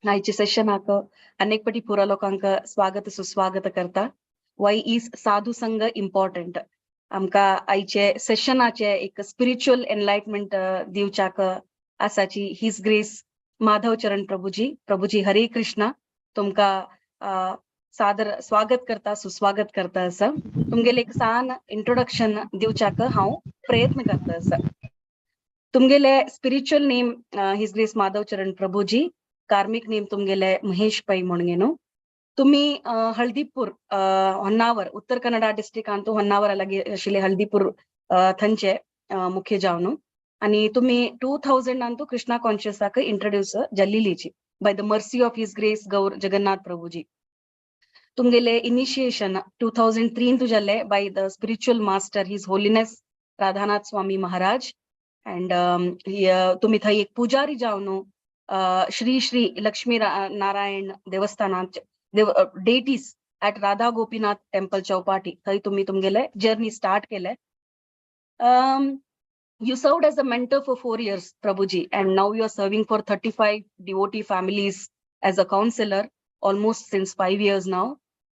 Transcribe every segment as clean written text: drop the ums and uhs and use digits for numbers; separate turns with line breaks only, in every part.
आयचे सेशनाक अनेक पटी पुरा लोकांक स्वागत सुस्वागत करता. Why is sadhu sangha important? आमकां आयचे सेशनाचे एक स्पिरिच्युअल एनलायटमेंट दिवच्याक आसाची his grace Madhav Charan Prabhuji. Prabhuji Hare Krishna. तुमकां सादर स्वागत करता, सुस्वागत करता आसा. तुमगेले एक सान इंट्रोडक्शन दिवच्याक हांव प्रयत्न करता आसा. तुमगेले spiritual name his grace Madhav Charan Prabhuji, karmic name तुमगेले Mahesh Pai म्हणून. तुम्ही हळदीपूर होन्नावर, उत्तर कन्नडा डिस्ट्रिक्टांतू होन्नावर लागी आशिल्ले हळदीपूर थंयचे मुख्य जावन आणि तुम्ही 2000 कृष्णा कॉन्शियसाक इंट्रोड्यूस जाल्लेलीची by the mercy of his grace Gaur Jagannath Prabhuji. तुमगेले इनिशिएशन 2003 जाल्ले by the spiritual master his holiness Radhanath Swami Maharaj. And तुम्ही थंय एक पुजारी जावन Shri Shri Lakshmi Narayan देवस्थानात deities at Radha Gopinath temple Chowpatty थंय तुम्ही तुमगेले जर्नी स्टार्ट केले. You served as a mentor for 4 years, Prabhuji, and now you are serving for 35 devotee families as a counselor almost since 5 years now.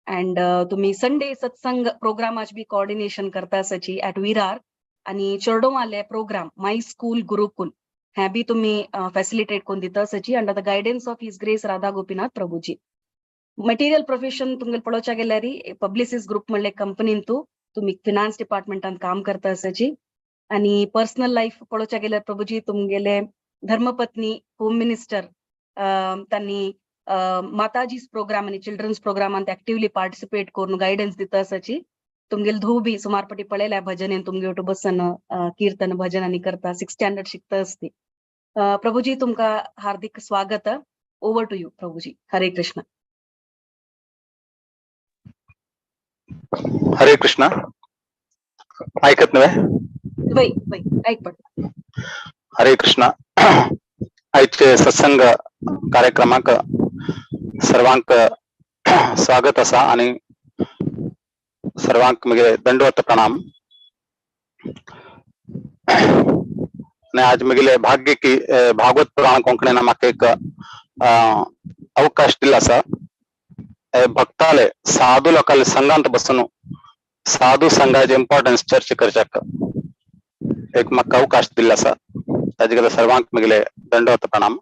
And तुम्ही Sunday सत्संग प्रोग्रामाच बी coordination करता आसाची at विरार आणि चोरडोमाले programme माय school Gurukul ह्या बी तुम्ही facilitate करून दिता आसाची under the guidance of his grace Radha Gopinath Prabhuji. Material profession तुमगेले पळोवच्या गेल्यार पब्लिसिस ग्रुप म्हणले कंपनीन तुम्ही फिनान्स डिपार्टमेंटान काम करता आसाची. आणि पर्सनल लाईफ पळोवच्या गेल्यार प्रभुजी तुमगेले धर्मपत्नी होम मिनिस्टर त्यांनी माताजीस प्रोग्राम आणि चिल्ड्रन्स प्रोग्रामांत ऍक्टिव्हली पार्टिसिपेट करून गायडन्स दिता आसाची. तुमगेले धूव बी सुमारपटी पळयल्या भजनेन तुमगे बसन कीर्तन भजन आणि करता, सिक्स स्टँडर्ड शिकता असती. प्रभुजी तुमका हार्दिक स्वागत. Over to you Prabhuji. Hare Krishna.
Hare Krishna. ऐकत नव्हे?
वै वै ऐक पण.
हरे कृष्ण. आयचे सत्संग कार्यक्रमाक सर्वांक स्वागत आसा आणि सर्वांक मगे दंडवत प्रणाम. आणि आज मगेले भाग्य की भागवत पुराण कोंकणीन म्हाका एक अवकाश दिला आसा. भक्ताले साधू लोकांले संघांत बसून साधू संघाचे इम्पॉर्टन्स चर्चा करच्याक एक म्हाका अवकाश दिल्लो आसा. ताजे खातीर सर्वांक मगेले दंडवत प्रणाम.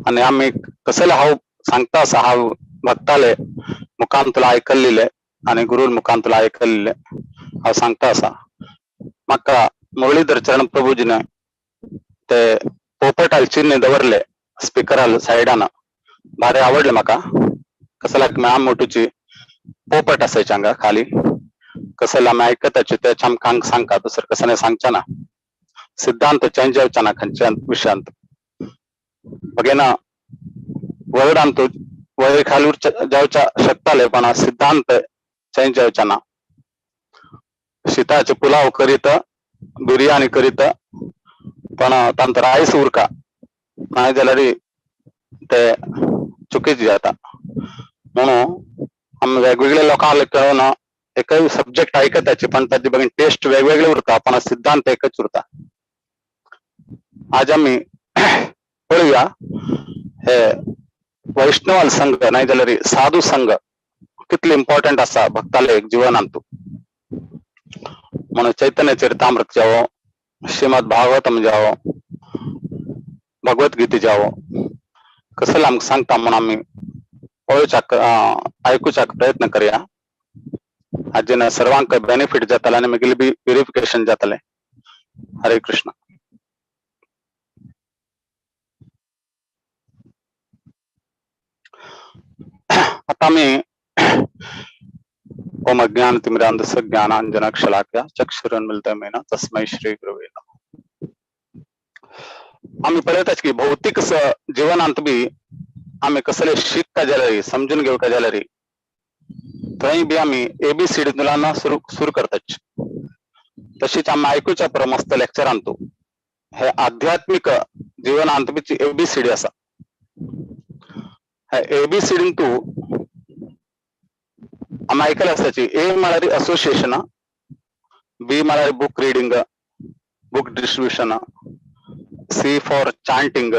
आनी आमी कसले हांव सांगता आसा, हांव भक्ताले मुखान तुला आयकल्लेले आनी गुरू मुखान तुला आयकल्लेले हांव सांगता आसा. म्हाका मुरलीधर चरण प्रभुजीने ते पोपटाल चिन्ह दवरले स्पिकराल सायडान, भारी आवडले म्हाका. कसल्याक आम मोटूची पोपट असायचे हांगा खाली, कसले आमी आयकताचे ते आमकां सांगता, दुसरं कसं सांगचे ना. सिद्धांत चेंज जावचे ना खंयच्या विशयांत. बघेना वर्डांत वयर खाली जावच्या शकताले पण सिद्धांत चेंज जावचे ना. शिताचे पुलाव करीत, बिर्याणी करीत, पण तांचो रायस उरका नाही जाल्यार ते चुकीचे जाता. म्हणून आमी वेगवेगळे लोकांक कळून एकय सब्जेक्ट आयकताचे पण ताचे बघून टेस्ट वेगवेगळे उरता पण सिद्धांत एकच उरता. आज आमी पळोवया हे वैष्णवाल संघ नाही जाल्यार साधू संघ कितले इम्पॉर्टंट आसा भक्ताले एक जीवनांत. म्हणून चैतन्य चरितामृत जावो, श्रीमद भागवतम जावो, भगवत गीते जावो, कसले आमकां सांगता म्हणून आमी पळोवच्याक आयकुच्याक प्रयत्न करया. हाजेन सर्वांक बेनिफीट जातले आनी मागीर बी प्युरिफिकेशन जातले. हरे कृष्ण. आता आमी ओम अज्ञान तिमिरांधस्य ज्ञानांजनशलाकया चक्षुरुन्मीलितं येन तस्मै श्री गुरवे नमः. आमी पळयताच की भौतिक जीवनांत बी आमी कसले शिकता जाल्यार, समजून घेवका जाल्यार थंय बी आमी एबीसीडी तुला सुरू करताच. तशीच आमी आयकुच्या पर मस्त लेक्चरांत हे आध्यात्मिक जीवनांत बी एबीसीडी आसा. एबीसीडी तू आमी आयकले आसाची. ए म्हळ्यार असोसिएशन, बी म्हळ्यार book reading, book distribution, C for chanting,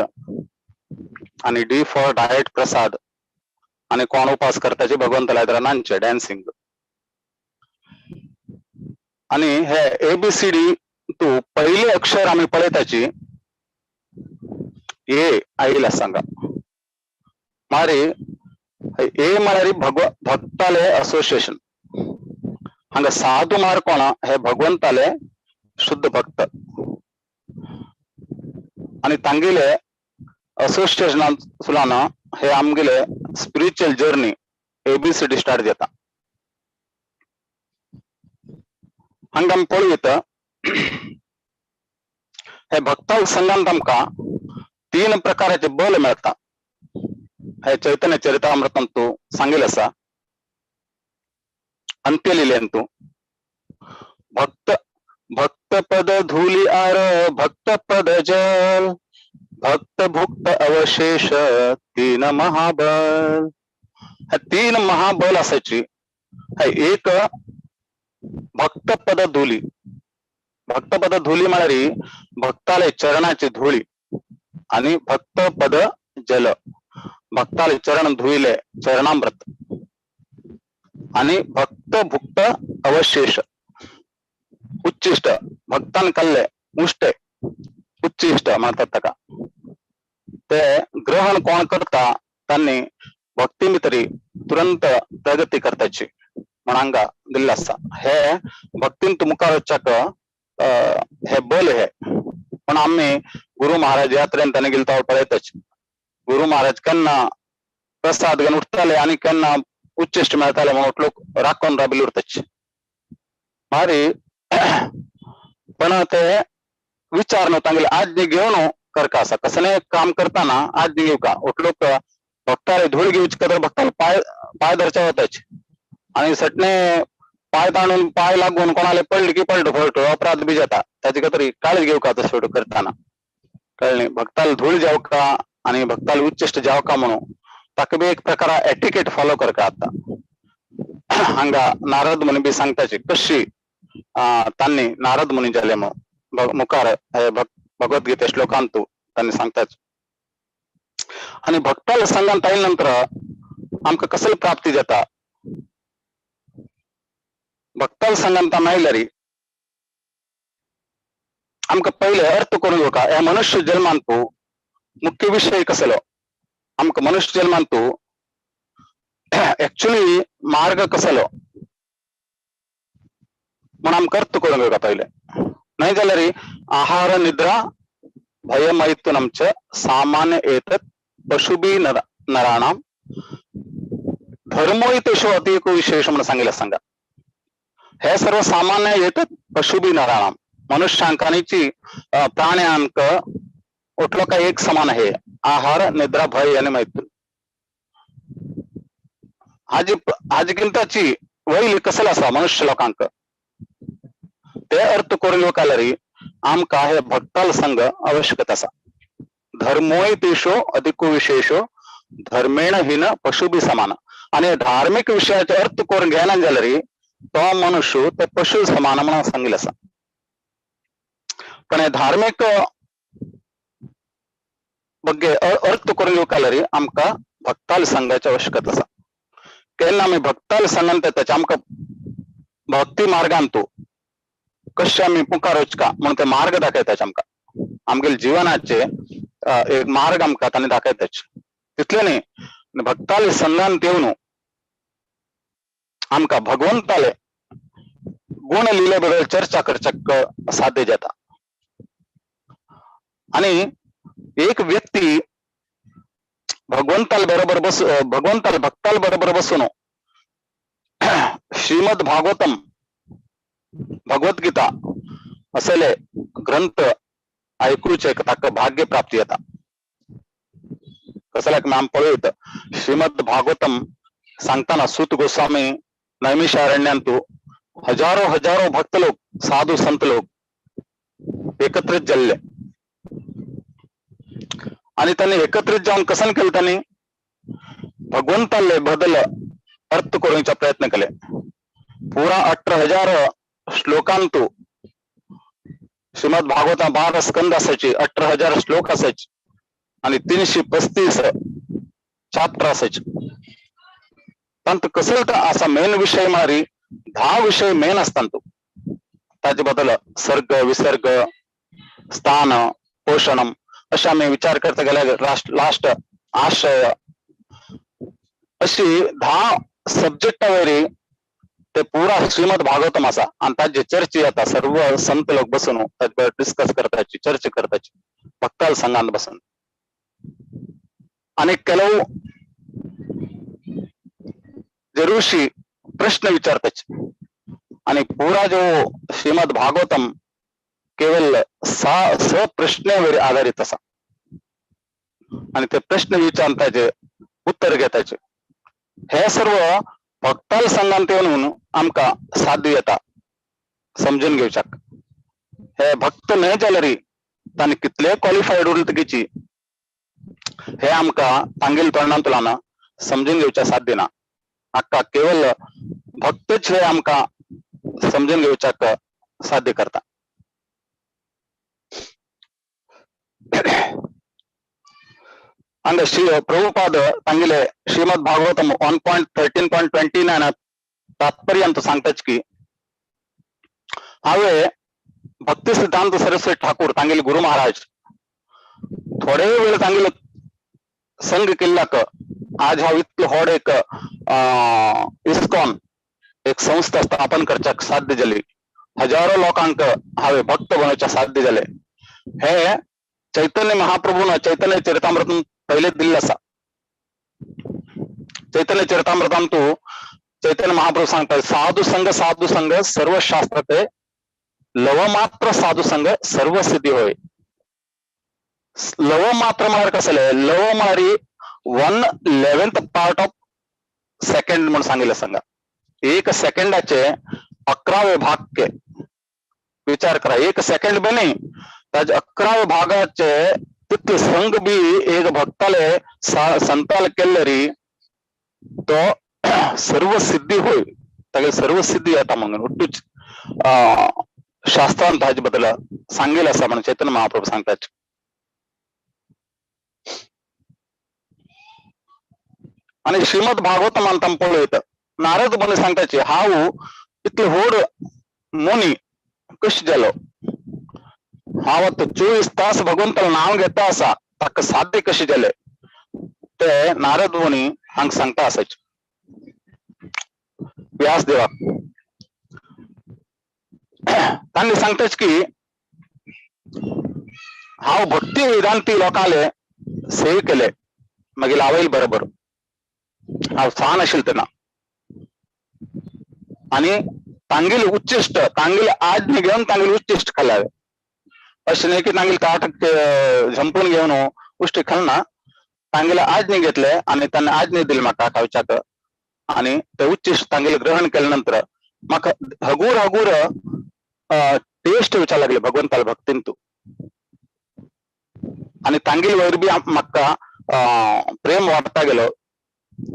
आणि डी फॉर डाएट प्रसाद. आणि कोण उपास करताचे भगवंताला तर नांचे डॅन्सिंग. आणि हे एबीसीडी तू पहिले अक्षर आम्ही पळयताची ए आईला सांगा मारे ए म्हळ्यार भक्ताले असोसिएशन. हांगा साधू मार कोण हे भगवंताले शुद्ध भक्त आणि तांगेले असोसिएशनान सुलान हे आमगेले स्पिरिच्युअल जर्नी एबीसीडी स्टार्ट जाता. हांगा आमी पळयत हे भक्ताल संघांत आमकां तीन प्रकाराचे बल मेळता. हे चैतन्य चरितामृतम तू सांगेल आसा अंत्यलिलेन तू भक्त भक्त पद धुली आर भक्त पद जल भक्त भुक्त अवशेष तीन महाबल. हे तीन महाबल असायची. हे एक भक्त पद धुली. भक्त पद धुली म्हळ्यार भक्ताले चरणाची धुळी आणि भक्त पद जल भक्ताले चरण धुईले चरणामृत आणि भक्त भुक्त अवशेष उच्चिष्ट भक्तान कल्ले उष्टे उच्चिष्ट म्हणतात ताका. ते ग्रहण कोण करता त्यांनी भक्ती तरी तुरंत प्रगती करताची म्हण हांगा दिल्लें आसा. हे भक्तीन मुखार वचच्याक हे बल हे. पण आमी गुरु महाराज यात्रेन ताणें गेले तो पळयताच गुरु महाराज केन्ना प्रसाद घेवन उठताले आनी केन्ना उच्चिश्ट मेळताले म्हणून लोक राखून राबिल्ले उरताच. मारी पण ते विचार न्हू तांगेले आज्ञा घेवन करका आसा. कसलें काम करतना आज्ञा घेवका. उठलोक भक्ताले धूळ घेवची तर भक्ताले पाय पाय धरचे वताच आणि सटणे पाय ताणून पाय लागून कोणाले पडले की पडलो फळटो अपराध बी जाता. ताचे खातीर काळजी घेवका तसो करतना. कळ्ळें? भक्ताले धूळ जावका आणि भक्ताले उच्चिश्ट जावका म्हणून ताका बी एक प्रकार एटिकेट फॉलो करका. आता हांगा नारद मुनी बी सांगताची कशी तांणी नारद मुनी जाले म्हणून मुखार हे भगवद्गीते श्लोकांतू तांणी सांगताच. आणि भक्ताले संघांत आयले नंतर आमकां कसली प्राप्ती जाता. भक्ताल संघांत आयल्यार आमकां पयले अर्थ करून घेवका ह्या मनुष्य जल्मांतू मुख्य विषय कसलो. आमकां मनुष्य जल्मांतू एक्चुअली मार्ग कसलो म्हण आमकां अर्थ करून घेवका पयले. न्हय जाल्यार आहार निद्रा भयमैथुनम च सामान्य एतत् पशुबी नराणाम धर्मोय तेषु अतीव विशेष म्हणून सांगितलं सांगा. हे सर्व सामान्य येतात पशुबी नराणाम मनुष्यांक आणि प्राण्यांक उठलो काय एक समान आहे आहार निद्रा भय आणि मैथुन. हाजी हाजी वैली कसल आसा मनुष्य लोकांक ते अर्थ करून घेवका आमकां हे भक्ताल संघ आवश्यकता आसा. धर्मोय तेषो अधिको विशेषो धर्मेण हीन पशुबी समान. आणि धार्मिक विषयाचे अर्थ करून घेना जाल्यार तो मनुष्य ते पशु समान म्हणून सांगितलं आसा. पण हे धार्मिक बग्गे अर्थ करून घेवका जाल्यार आमकां भक्ताल संघाची आवश्यकता आसा. केन्ना आमी भक्ताल संघान येता आमकां भक्ती मार्गान तू कशें आमी मुखार वचका म्हणून ते मार्ग दाखयताच आमकां. आमगेले जिवनाचे एक मार्ग आमकां तांणी दाखयताच. तितलें न्ही भक्ताले संघान येवन आमकां भगवंताले गुण लिले बद्दल चर्चा करच्याक साध्य जाता. आणि एक व्यक्ती भगवंताल बरोबर बस भगवंताल भक्ताल बरोबर बसून श्रीमद भागवतम भगवद्गीता असले ग्रंथ ऐकूचे ताका भाग्य प्राप्ती येता. कसल्याक नाम पळयत श्रीमद भागवतम सांगताना सूत गोस्वामी नैमिषारण्यांतू हजारो हजारो भक्त लोक साधू संत लोक एकत्रित जाल्ले आणि त्यांनी एकत्रित जाऊन कसन केलं त्यांनी भगवंताले बदल अर्थ करण्याचा प्रयत्न केले. पुरा 18,000 श्लोकांतू श्रीमद भागवता 12 स्कंद असायचे, 18,000 श्लोक असायचे. आणि 335 चॅप्टर असायचे. तांत कसं तर असा मेन विषय मारी 10 विषय मेन असतात. तो ताजे बद्दल सर्ग विसर्ग स्थान पोषणम अशा आम्ही विचार करता गेल्या लास्ट आश्रय अशी 10 सब्जेक्ट वगैरे ते पुरा श्रीमद भागवतम असा. आणि ताजे चर्चे येता सर्व संत लोक बसून त्याच्यावर डिस्कस करताची, चर्चा करताची भक्ताल संघात बसून. आणि ಕೆಲವು जे ऋषी प्रश्न विचारताचे आणि पुरा जो श्रीमद भागवतम केवळ 6 प्रश्नावर आधारित असा. आणि ते प्रश्न विचारताचे उत्तर घेताचे. हे सर्व भक्ताल संघात येऊन आमका साध्य येता समजून घेवच्याक. हे भक्त न्हय जाल्यार तांणी कितले क्वॉलिफायड उरतकीची हे आमका तांगेल तोंडांतल्यान समजून घेवच्या साध्य ना. आमका केवळ भक्तच हे आमका समजून घेवच्याक साध्य करता. हांगा श्री प्रभुपाद तांगेले श्रीमद भागवतम 1.13.29 तात्पर्य सांगताच की हांवें भक्ती सिद्धांत सरस्वती ठाकूर तांगेले गुरु महाराज थोडे वेळ तांगेलो संग केल्ल्याक आज हांव इतलो व्हड एक इस्कॉन एक संस्था स्थापन करच्याक साध्य जाली. हजारो लोकांक हांवें भक्त बनोवच्याक साध्य जाले. हे चैतन्य महाप्रभून चैतन्य चरितामृत पहिले दिल्लें आसा. चैतन्य चरितामृतांत तूं चैतन्य महाप्रभू सांगता साधू संघ साधू संघ सर्व शास्त्र ते लवमात्र साधू संघ सर्व सिद्धी होय. लवमात्र म्हळ्यार कसले? लव म्हळ्यार 1/11 पार्ट ऑफ सेकंड म्हणून सांगितलं सांगा. 1 सेकंडाचे 11वे भाग के विचार करा. 1 सेकंड बी न्ही, ताजे 11वे भागाचे तितले संघ बी एक भक्ताले संताल केल्ले री तो सर्व सिद्धी होय. तागे सर्व सिद्धी येता म्हणून ఒట్టుच शास्त्रान ताजे बद्दल सांगेल आसा म्हणून चैतन्य महाप्रभू सांगतात. आणि श्रीमद भागवत मानता पळयत नारद मुनी सांगताचे हांव इतले व्हड मुनी कशें जालो? हांव आतां 24 तास भगवंतालें नांव घेता आसा, ताका साध्य कशें जालें? ते नारद मुनी हांगा सांगता आसाचे व्यासदेवाक. तांणी सांगताच की हांव भक्ती वेदांती लोकांले सेवे केले मागीर आवयल बरोबर हांव सान आशिल्लो तेन्ना. आनी तांगेली उच्चिश्ट तांगेली आज्ञा घेवन तांगेली उच्चिश्ट खाल्ले हांवें. अशें न्हय की तांगेली ताट झंपून घेवन उश्टी खालना. तांगेले आज्ञा घेतले आनी तांणी आज्ञा दिली म्हाका खावच्याक. आनी ते उच्चिश्ट तांगेले ग्रहण केले नंतर म्हाका हगूर हगूर टेस्ट येवच्या लागले भगवंताले भक्तीन तूं. आनी तांगेले वयर बी म्हाका प्रेम वाडता गेलो.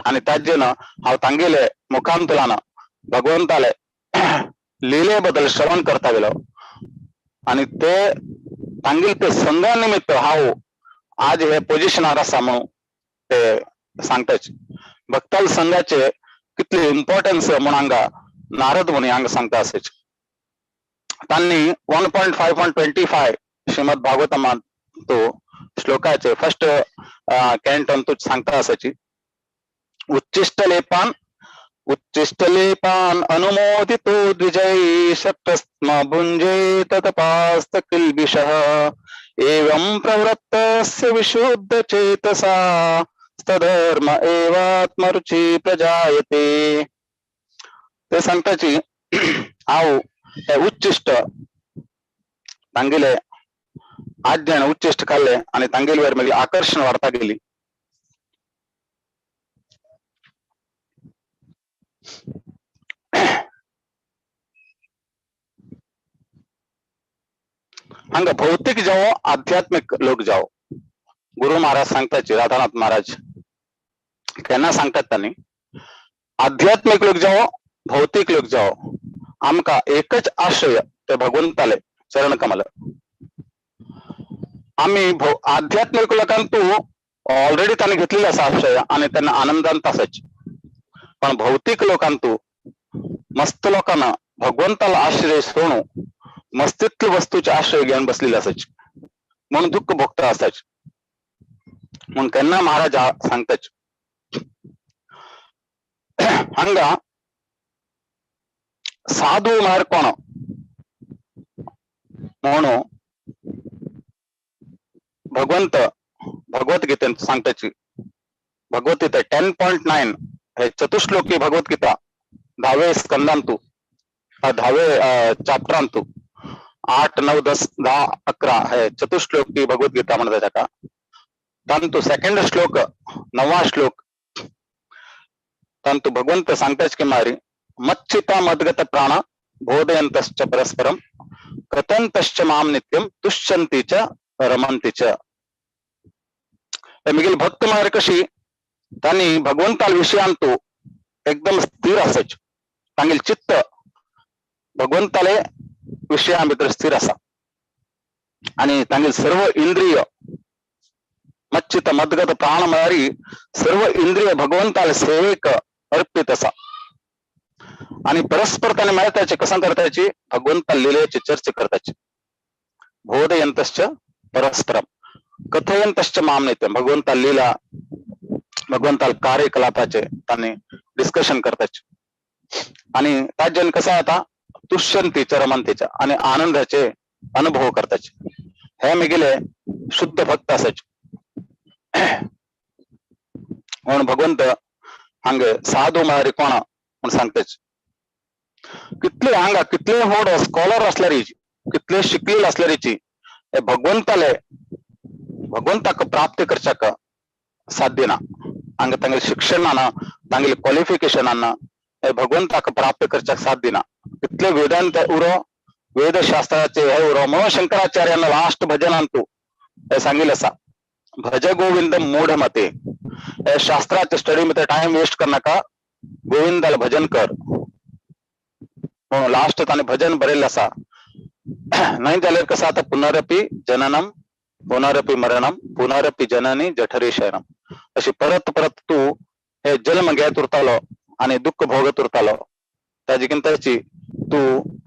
आनी ताजेन हांव तांगेले मुखांतल्यान भगवंताले लिले बद्दल श्रवण करता गेलो. आनी ते तांगेले ते संघा निमित्त हांव आज हे पोजिशनार आसा म्हणून ते सांगताच. भक्ताल संघाचे कितले इम्पॉर्टन्स म्हणून हांगा नारद मुनी हांगा सांगता आसाच. तांणी 1.5.25 श्रीमद भागवतमांत तो श्लोकाचे फर्स्ट कॅन्टन तो सांगता आसाची. उच्चिष्टलेपान उच्चिष्टलेपान अनुमोदितो द्विजै शक्रस्म भुञ्जे ततपास्त किल्बिषः एवं प्रवृत्तस्य विशुद्ध चेतसा तद्धर्म एवात्मरुचि प्रजायते. ते सांगताची हांव हे उच्चिष्ट तांगेले आज्ञान उच्चिष्ट खाल्ले आनी तांगेले वयर मागीर आकर्शण वाडता गेली. हांगा भौतिक जावो आध्यात्मिक लोक जावो गुरु महाराज सांगताची राधानाथ महाराज केन्ना सांगतात तांणी आध्यात्मिक लोक जावो भौतिक लोक जावो आमकां एकच आश्रय ते भगवंताले चरण कमल. आम्ही आध्यात्मिक लोकांतू ऑलरेडी त्यांनी घेतलेला असा आश्रय आणि त्यांना आनंदांत असायचे. पण भौतिक लोकांतू मस्त लोकांना भगवंताला आश्रय सोडून मस्तित्व वस्तूचे आश्रय घेऊन बसलेले असायचे, म्हणून दुःख भोगता असायचे. म्हणून त्यांना महाराज सांगताच हांगा साधू म्हळ्यार कोण म्हणून भगवंत भगवद्गीतेन सांगताची. भगवद्गीता 10.9 हे चतुश्लोकी भगवद्गीता 10वे स्कंदांतू 10वे चॅप्टरांतू 8, 9, 10, 10, 11 हे चतुश्लोकी भगवद्गीता म्हणतात ताका. तांतू सेकंड श्लोक 9वा श्लोक तांतू भगवंत सांगताच की मारी मच्चिता मद्गत प्राण बोधयंतश्च परस्परम कथंतश्च माम नित्यम तुष्यंती च रमंती च. मिगेल भक्त म्हळ्यार कशी त्यांनी भगवंताल विषयांतू एकदम स्थिर असायचे, तांगेल चित्त भगवंताले विषयां भितर स्थिर आसा आणि तांगेल सर्व इंद्रिय मच्चित मद्गत प्राण म्हळ्यार सर्व इंद्रिय भगवंताले सेवेक अर्पित आसा आणि परस्पर त्याने मेळताचे कसं करताची भगवंता लिलेची चर्चा करताची. बोधयंतश्च परस्परम कथयंतश्च माम नित्यम, भगवंता लीला भगवंताल कार्यकलापाचे त्यांनी डिस्कशन करताचे. आणि त्याजन कसं आता तुष्यंतीच्या रमंतीच्या आणि आनंदाचे अनुभव करताचे. हे मिगेले शुद्ध भक्त असायचे. म्हणून भगवंत हांगे साधू म्हळ्यार कोण म्हणून सांगताच. कितले हांगा कितले व्हड स्कॉलर असल्यारीची कितले शिकलेले असल्यारीची हे भगवंताले भगवंताक प्राप्ती करच्याक साध्य ना. हांगा तांगेले शिक्षणान तांगेले क्वॉलिफिकेशनान हे भगवंताक प्राप्त करच्याक साध्य ना. कितले वेदांत उरो वेदशास्त्राचे हे उरो म्हणून शंकराचार्यान लास्ट भजनांतू हे सांगितलं आसा भज गोविंद मूढमते. हे शास्त्राचे स्टडी मध्ये टाइम वेस्ट कर नका, गोविंदाला भजन कर म्हणून लास्ट ताणें भजन बरयल्लें आसा. नाही जाल्यार कसं आता पुनरपी जननम पुनरपी मरणम पुनरपी जननी जठरी शयनम, अशी परत परत तू हे जन्म घेत उरतालो आणि दुःख भोगत उरतालो. ताजी ताची तू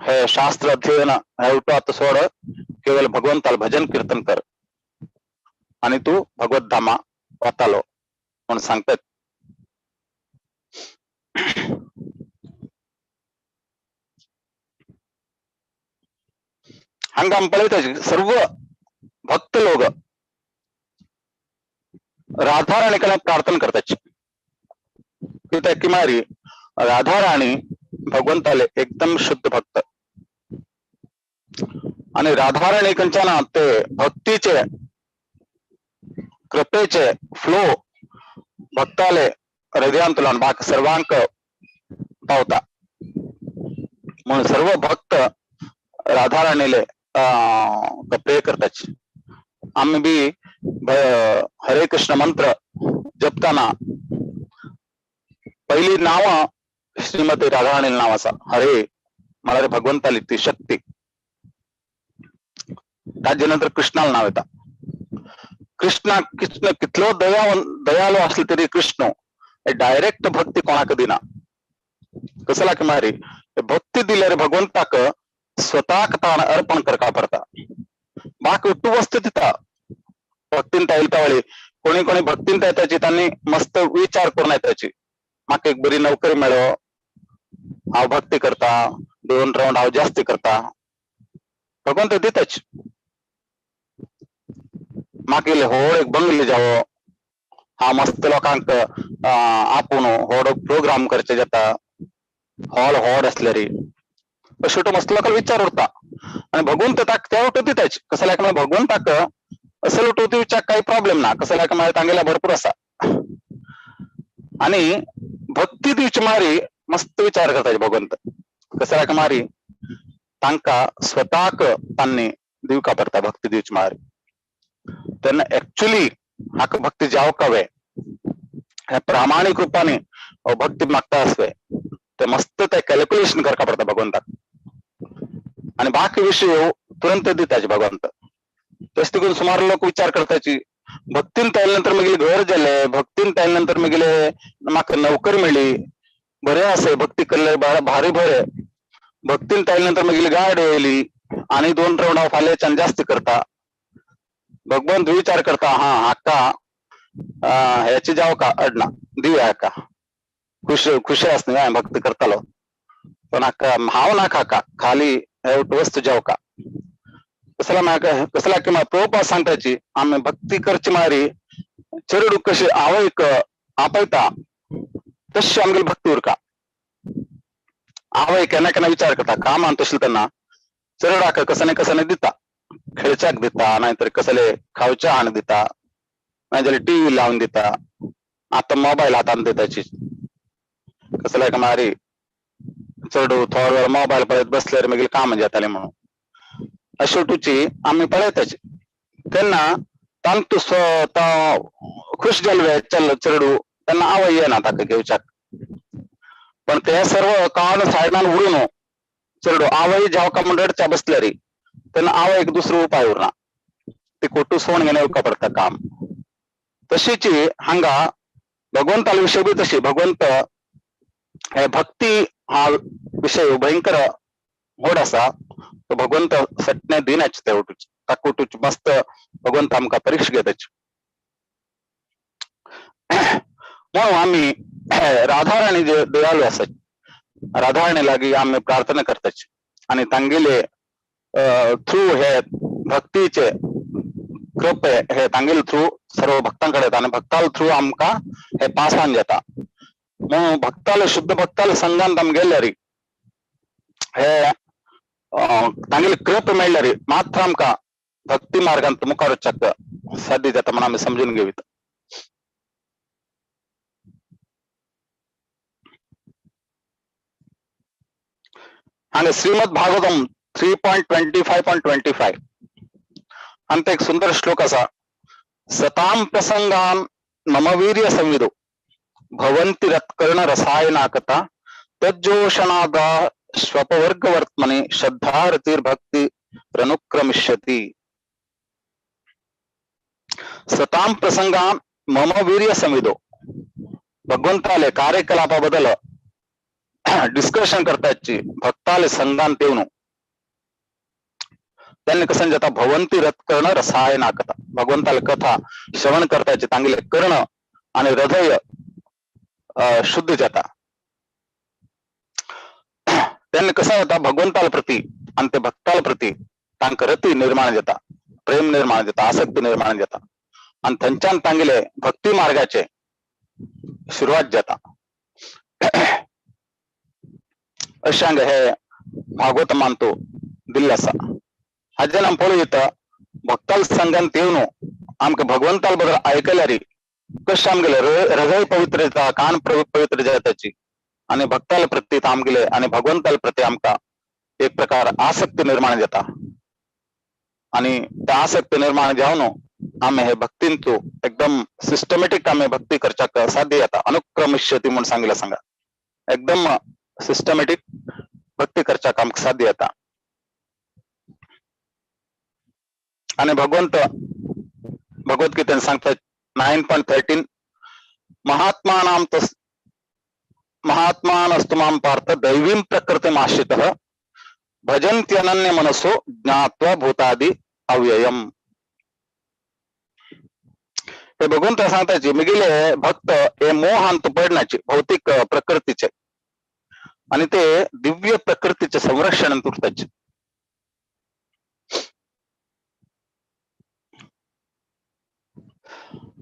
हे शास्त्र अध्ययन हे उठो आता सोड, केवळ भगवंताल भजन कीर्तन कर आणि तू भगवत धामा वतालो म्हणून सांगतात. हांगा आमी पळयता सर्व भक्त लोक राधाराणी कडे प्रार्थना करतात. कित्याक की मारी राधाराणी भगवंताले एकदम शुद्ध भक्त आणि राधाराणी कडच्यान ते भक्तीचे कृपेचे फ्लो भक्ताले हृदयांतल्यान बाकी सर्वांक पावता. म्हणून सर्व भक्त राधाराणीले प्रे करतात. आम्ही बी हरे कृष्ण मंत्र जपताना पहिली नाव श्रीमती राधाराणी नाव असा हरे म्हळ्यार भगवंताली ती शक्ती. ताजे नंतर कृष्णाला नाव येता. कृष्णा कृष्ण कितलो दयालो असले तरी कृष्ण डायरेक्ट भक्ती कोणाक दिना. कसला की मारी भक्ती दिल्यार भगवंताक स्वतःक ताण अर्पण करका पडता. बाकी उट्टू वस्तू दिता भक्तीन येता वेळी कोणी कोणी भक्तीन येताची त्यांनी मस्त विचार करून येताची म्हाका एक बरी नोकरी मेळो, हांव भक्ती करता, 2 राउंड हांव जास्ती करता, भगवंत दिताच. म्हाका इल्ले व्हड एक बंगले जावो, हांव मस्त लोकांक आपूण व्हड प्रोग्राम करचे जाता, हॉल व्हड असल्यारी शेवटो मस्त लोकांक विचार उरता आणि भगवंत ताक त्या उठो दिताच. कसल्या भगवंताक असल उठो दिवच्याक काही प्रॉब्लेम ना, कसल्या तांगेला भरपूर आसा. आणि भक्ती दिवची मारी मस्त विचार करता भगवंत. कसल्या मारी तांका स्वतःक तांनी दिवका पडता भक्ती दिवची मारी. तेन्ना एक्चुअली हाका भक्ती जावका वे हे प्रामाणिक रूपाने भक्ती मागता आसवे ते मस्त ते कॅल्क्युलेशन करका पडता भगवंताक. आणि बाकी विषय तुरंत दिताच भगवंत. तशें देखून सुमार लोक विचार करताची भक्तीन तायले नंतर मागीर घर जाले, भक्तीन तायले नंतर मागीर म्हाका नोकरी मेळ्ळी, बरें आसा, भक्ती केल्ले भारी बरें, भक्तीन तायले नंतर मागीर गाडी येयली आनी 2 रावंड हांव फाल्याच्यान जास्त करता. भगवंत विचार करता, हा हाका हेची जावं का अडना दिवया हाका, खुश खुशी आसता हांवें भक्ती करतालो, पण हाका हांव नाका हाका खाली हे वस्तू जावं का. कसला म्हाका कसला की म्हाका प्रभुपाद सांगताची आमी भक्ती करची मारी चेडू कशी आवयक आपयता तशी आमगेली भक्ती उरका. आवय केन्ना केन्ना विचार करता कामान तशें तेन्ना चेरडाक कसने कसने दिता, खेळच्याक दिता, नाहीतर कसले खावच्या हाण दिता, नाजाल्यार टीव्ही लावन दिता, आतां मोबायल हातान दिताची. कसले मारी चेडू थोडो वेळ मोबायल पळयत बसल्यार मागीर काम जातालें म्हणून अशें तुची आमी पळयताची. तेन्ना तांतू खुश जाल्ले चल चेडू तेन्ना आवय येना ताका घेवच्याक, पण ते सर्व कान सायडान उडून चेडू आवय जावका म्हण रडच्या बसल्यारी तेन्ना आवयक दुसरो उपाय उरना, ती कोटू सोण घेवन येवका पडटा काम. तशीच हांगा भगवंताले विशय बी तशी, भगवंत हे भक्ती हा विशय भयंकर व्हड आसा, तो भगवंत सटणे दिनाच ते वटूच ताका वटूच मस्त भगवंत आमकां परीक्षा घेताच. म्हणून आमी राधाराणी जे देवालय आसा राधाराणी लागीं आमी प्रार्थना करताच आनी तांगेले थ्रू हे भक्तीचे कृपे हे तांगेले थ्रू सर्व भक्तांकडे येता आनी भक्ताले थ्रू आमकां हे पास ऑन जाता. म्हणून भक्ताले शुद्ध भक्ताले संघान आमी गेल्यार हे तांगेले कृप मेळ्ळ्यार मात्र आमकां भक्ती मार्गांत मुखार वचपाक साध्य जाता म्हण आमी समजून घेवया. हांगा श्रीमद भागवतम 3.25.25 आनी एक सुंदर श्लोक आसा, सताम प्रसंगान मम वीर्य संविदो भवंती रत्कर्ण रसायनाकता तज्जोषणादा स्वपवर्ग वर्तमने श्रद्धा रतिर्भक्ति रनुक्रमिष्यति. सताम प्रसंगान मम वीर्य संविदो, भगवंताले कार्यकलापा बद्दल डिस्कशन करताची भक्ताले संघान तेवनु त्यांनी कसं जाता भवंती रत्कर्ण रसायनाकता, भगवंताले कथा श्रवण करताची तांगेले कर्ण आणि हृदय शुद्ध जाता. त्यांनी कसं जाता भगवंताल प्रती आणि ते भक्ताल प्रती तांका रती निर्माण जाता, प्रेम निर्माण जाता, आसक्ती निर्माण जाता आणि थंच्यान तांगेले भक्ती मार्गाचे सुरुवात जाता. अशांग हे भागवत मानतो दिल्ले आसा. हाजेन आमी पळोवं येता भक्ताल संघान येवन आमकां भगवंताल बद्दल आयकल्यार कशें आमगेले हृदय पवित्र जाता, कान पवित्र जाताची आनी भक्ताल प्रती आमगेले आनी भगवंताल प्रती आमकां एक प्रकार आसक्ती निर्माण जाता आनी त्या आसक्ती निर्माण जावन आमी हे भक्तीन तूं एकदम सिस्टमॅटीक आमी भक्ती करच्याक साध्य जाता. अनुक्रमिष्यती म्हूण सांगिल्लें सांगा, एकदम सिस्टमॅटीक भक्ती करच्याक आमकां साध्य जाता. आनी भगवंत भगवद्गीतेन सांगता 9.13 महात्मानां महात्मानस्तु मां पार्थ दैवीं प्रकृतिम् आश्रितः भजन्त्यनन्य मनसो ज्ञात्वा भूतादि अव्ययम्. हे भगवंत सांगताची मिगेले भक्त हे मोहांत पडण्याचे भौतिक प्रकृतीचे आणि ते दिव्य प्रकृतीचे संरक्षण करताचे.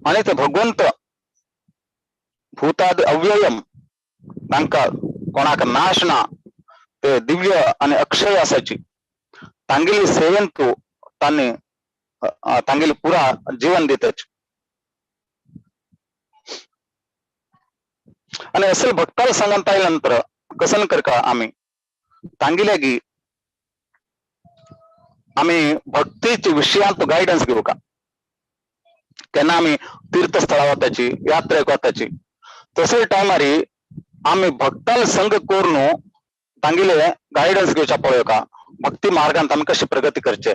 आणि ते भगवंत भूतादि अव्ययम तांका कोणाक नाश ना, ते दिव्य आणि अक्षय असायची तांगेली सेवेन तू तांणी तांगेली पुरा जीवन दिताची. आणि असेल भक्ताला सांगता आल्यानंतर कसन करका आम्ही तांगेल्यागी आम्ही भक्तीचे विषयांत गायडन्स घेऊ का. केन्ना आमी तीर्थस्थळा वताची, यात्रेक वताची, तसले टायमारी आमी भक्ताल संग करून तांगेले गायडन्स घेवच्या पळोवका, भक्ती मार्गांत आमी कशी प्रगती करचे.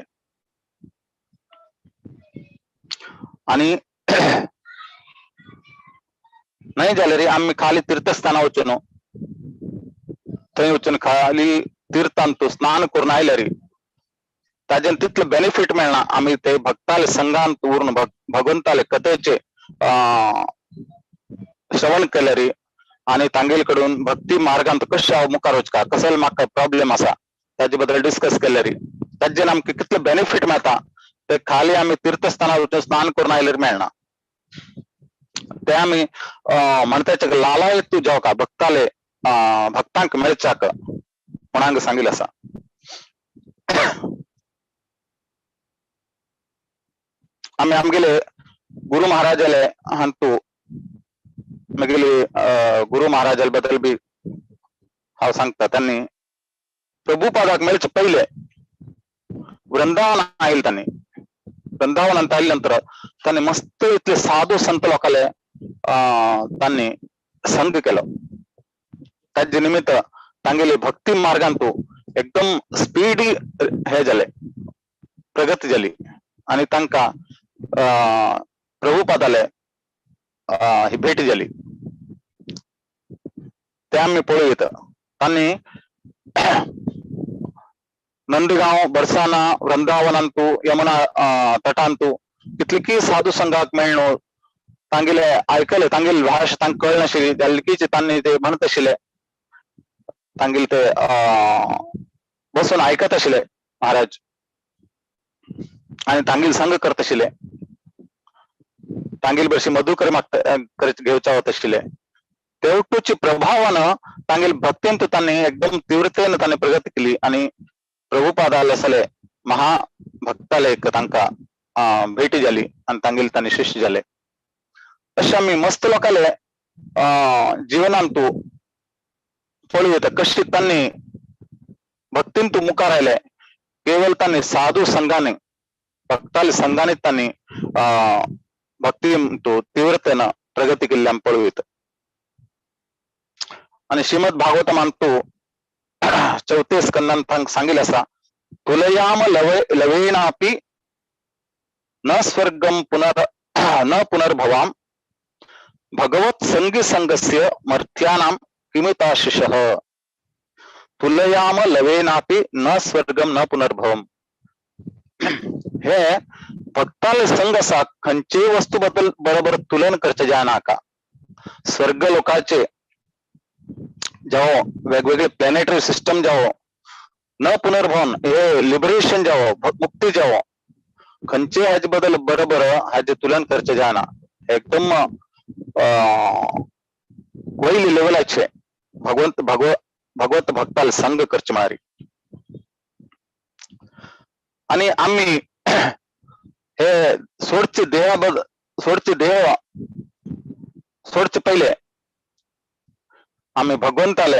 आणि नाही जाल्यार आमी खाली तीर्थस्थाना वचून थंय वचून खाली तीर्थांतू स्नान करून आयल्यार ताजेन तितले बेनिफीट मेळना. आमी ते भक्ताले संघांत उरून भगवंताले कथेचे श्रवण केल्यार आणि तांगेले कडून भक्ती मार्गांत कशें हांव मुखार वचका, कसले म्हाका प्रॉब्लेम आसा ताजे बद्दल डिस्कस केल्यार ताजेन आमकां कितले बेनिफीट मेळटा ते खाली आमी तीर्थस्थानार वचून स्नान करून आयल्यार मेळना. ते आमी म्हणटाचे लालायत तूं जावका भक्ताले भक्तांक मेळच्याक म्हण सांगिल्लें आसा. आमी आमगेले गुरु महाराजाले हांतू मागीर गुरु महाराजाले बद्दल बी हांव सांगता. त्यांनी प्रभुपादाक मेळचे पयले वृंदावन आयल. त्यांनी वृंदावनांत आयले नंतर त्यांनी मस्त इतले साधू संत लोकांले त्यांनी संग केलो. ताजे निमित्त तांगेले भक्ती मार्गांतू एकदम स्पीडी हे जाले, प्रगती जाली आणि तांकां प्रभुपादाले ही भेट जाली. ते आमी पळयत तांणी नंदगांव, बरसाना, वृंदावनांतू, यमुना तटांतू कितलीकी साधू संघाक मेळ्ळो. तांगेले आयकले, तांगेले भाशा तांकां कळनाशिल्ली जाल्यार तांणी ते म्हणत आशिल्ले, तांगेले ते बसून आयकत आशिल्ले महाराज आणि तांगेले संग करत आशिल्ले. तांगेले बरशी मधुकर मागता घेवचा वत आशिल्ले. तेवटूची प्रभावान तांगेले भक्तींत तांणी एकदम तीव्रतेन तांणी प्रगती केली आणि प्रभुपादाले असले महाभक्ताले एक तांकां भेटी जाली आणि तांगेले तांणी शिष्य जाले. अशें आमी मस्त लोकांले जिवनांतू पळोवं कशी तांणी भक्तींतू मुखार आयले. केवळ तांणी साधू संघाने, भक्ताले संघाने तांणी भक्तींतू तीव्रतेन प्रगती केल्ली आमी पळोवं. आणि श्रीमद भागवतमांतू चौथे स्कंदांत सांगिल्लें आसा, तुलयाम लवेणापि न स्वर्गम पुनर न पुनर्भवाम भगवत संगी संगस्य मर्त्यानां किमिताशिषः. तुलयाम लवेनापि न स्वर्गम न पुनर्भवम. हे भक्ताले संग आसा खंयचेय वस्तू बद्दल बरोबर तुलन करचे जायनाका. स्वर्ग लोकाचे जावो, वेगवेगळे प्लॅनेटरी सिस्टम जावो, न पुनर्भवन हे लिबरेशन जावो, मुक्ती जावो, खंयचे हाजे बद्दल बरोबर हाजे तुलन करचे जायना. एकदम वयले लेवलाचे भगवंत भगवत भक्ताल संग करचे मारी. आणि आम्ही हे सोडचे देहा सोडचे देह सोडचे पहिले आम्ही भगवंताले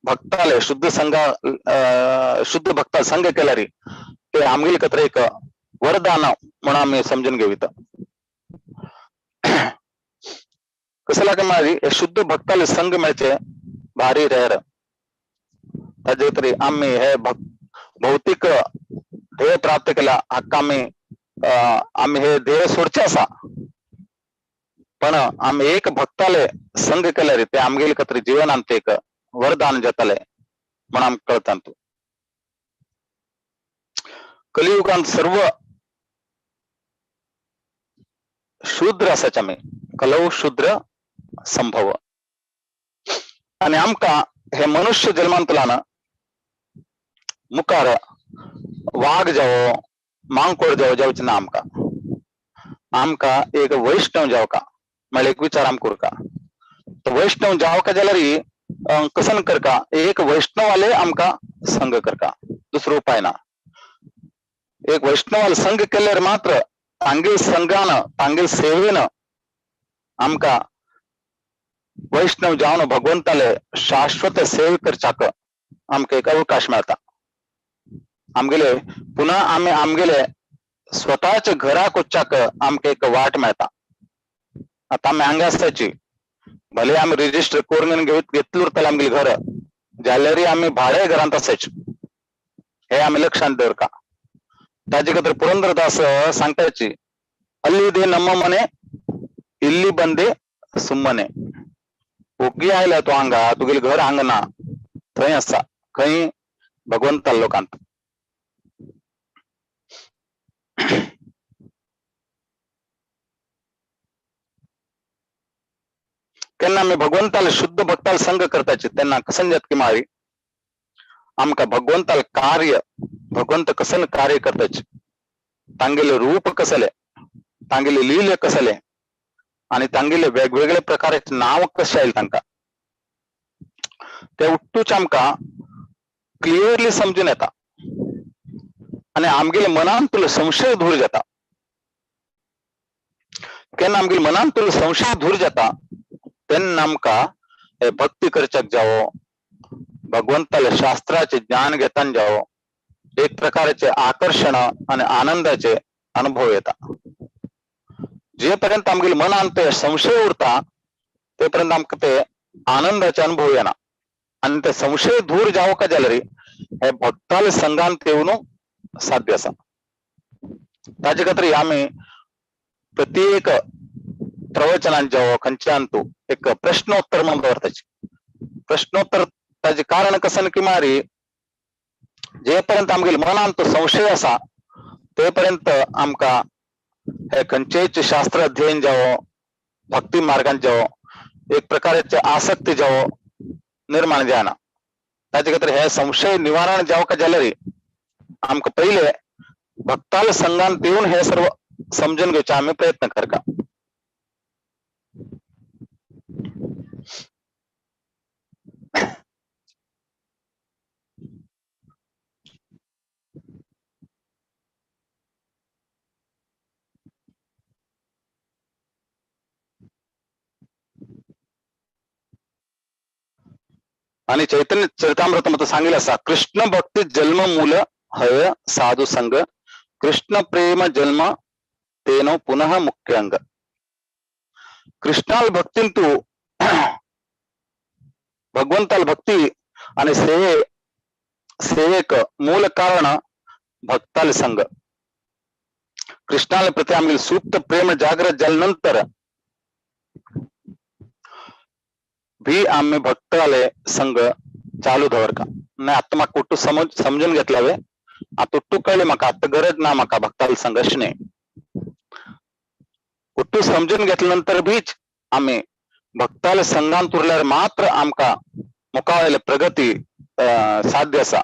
भक्ताले शुद्ध संघा शुद्ध भक्ता संघ केल्यारी ते आमगेले कत्र एक वरदान म्हणून आम्ही समजून घेऊत. कसं लागे मारी शुद्ध भक्ताले संघ मेळचे भारी रेर. ताजे तरी आम्ही हे भौतिक ध्येय प्राप्त केला हाका आम्ही आम्ही हे ध्येय सोडचे आसा, पण आम्ही एक भक्ताले संघ केल्यार ते आमगेले खातीर जीवनांत एक वरदान जातले म्हण आमकां कळटा. कलियुगांत सर्व शूद्र आसाचे आमी, कलौ शूद्र संभव. आनी आमकां हे मनुष्य जल्मांतल्यान मुखार वाग जावो, मांकोड जावो जावचे ना. आमकां आमकां एक वैष्णव जावका म्हळ्यार एक विचार आमकां उरका. तो वैष्णव जावका जाल्यार कसन करका, एक वैष्णवाले आमकां संग करका, दुसरो उपाय ना. एक वैष्णवाले संग केल्यार मात्र तांगेल संघान तांगेल सेवेन आमकां वैष्णव जावन भगवंताले शाश्वत सेवे करच्याक आमकां एक अवकाश मेळटा. आमगेले पुन्हा आमी आमगेले स्वताच्या घराक वचच्याक आमकां एक वाट मेळटा. आतां आमी हांगा आसताची, भले आमी रजिस्टर करून घेतलं उरतलें आमगेलें घर, जाल्यारय आमी भाडे घरांत आसायचे, हे आमी लक्षांत दवरका. ताजे खातीर पुरंदरदास सांगताची, ಅಲ್ಲಿದೆ ನಮ್ಮ ಮನೆ ಇಲ್ಲಿ ಬಂದೆ सुम्मने. ओगी आयला तो हांगा तुगेलें घर हांगा ना, थंय आसा. खंय? भगवंता लोकांत. केन्ना आमी भगवंताले शुद्ध भक्ताल संग करताची तेन्ना कसन जात की मारी आमकां भगवंताल कार्य, भगवंत कसन कार्य करताची, तांगेले रूप कसले, तांगेले लीले कसले आणि तांगेले वेगवेगळे प्रकाराचे नाव कशें आयले तांकां, ते उट्टूच आमकां क्लियरली समजून येता आनी आमगेले मनांतलो संशय दूर जाता. केन्ना आमगेले मनांतलो संशय दूर जाता तेन्ना आमकां भक्ती करच्याक जावो, भगवंताले शास्त्राचे ज्ञान घेतान जावो, एक प्रकारचे आकर्षण आनी आनंदाचे अनुभव येता. जे पर्यंत आमगेले मनांत ते संशय उरता ते पर्यंत आमकां ते आनंदाचे अनुभव येना. आनी ते संशय दूर जावका जाल्यार हे भक्ताले संघांत येवन साध्य आसा. ताजे खातीर आमी प्रत्येक प्रवचनान जावो खंयच्यान तूं एक प्रश्नोत्तर म्हणून दवरताची. प्रश्नोत्तर ताजे कारण कसन की मारी जे पर्यंत आमगेले मनांत तो संशय आसा ते पर्यंत आमकां हे खंयचेच शास्त्र अध्ययन जावो, भक्ती मार्गान जावो, एक प्रकारचे आसक्ती जावो निर्माण जायना. ताजे खातीर हे संशय निवारण जावका जाल्यार आमकां पयले भक्ताल संघान येवन हे सर्व समजून घेवचे आमी प्रयत्न करता. आणि चैतन्य चरितामृत मध्ये सांगितलं असा, कृष्ण भक्ती जन्म मूल हय साधू संग, कृष्ण प्रेम जन्म तेनो पुनः मुख्य अंग. कृष्णाल भक्तीन तू भगवंताल भक्ती आणि सेवेक मूल कारण भक्ताल संग. कृष्णाल प्रति आमगेले सुप्त प्रेम जागृत झाल्यानंतर भी आम्ही भक्ताले संग चालू दवरका. नाही आता म्हाका कुठं समजून घेतला वे, आता उट्टू कळले म्हाका, आता गरज ना म्हाका भक्ताले संग अशें न्ही. उट्टू समजून घेतल्यानंतर बीच आम्ही भक्ताले संघान उरल्यार मात्र आमकां मुखावयले प्रगती साध्य आसा.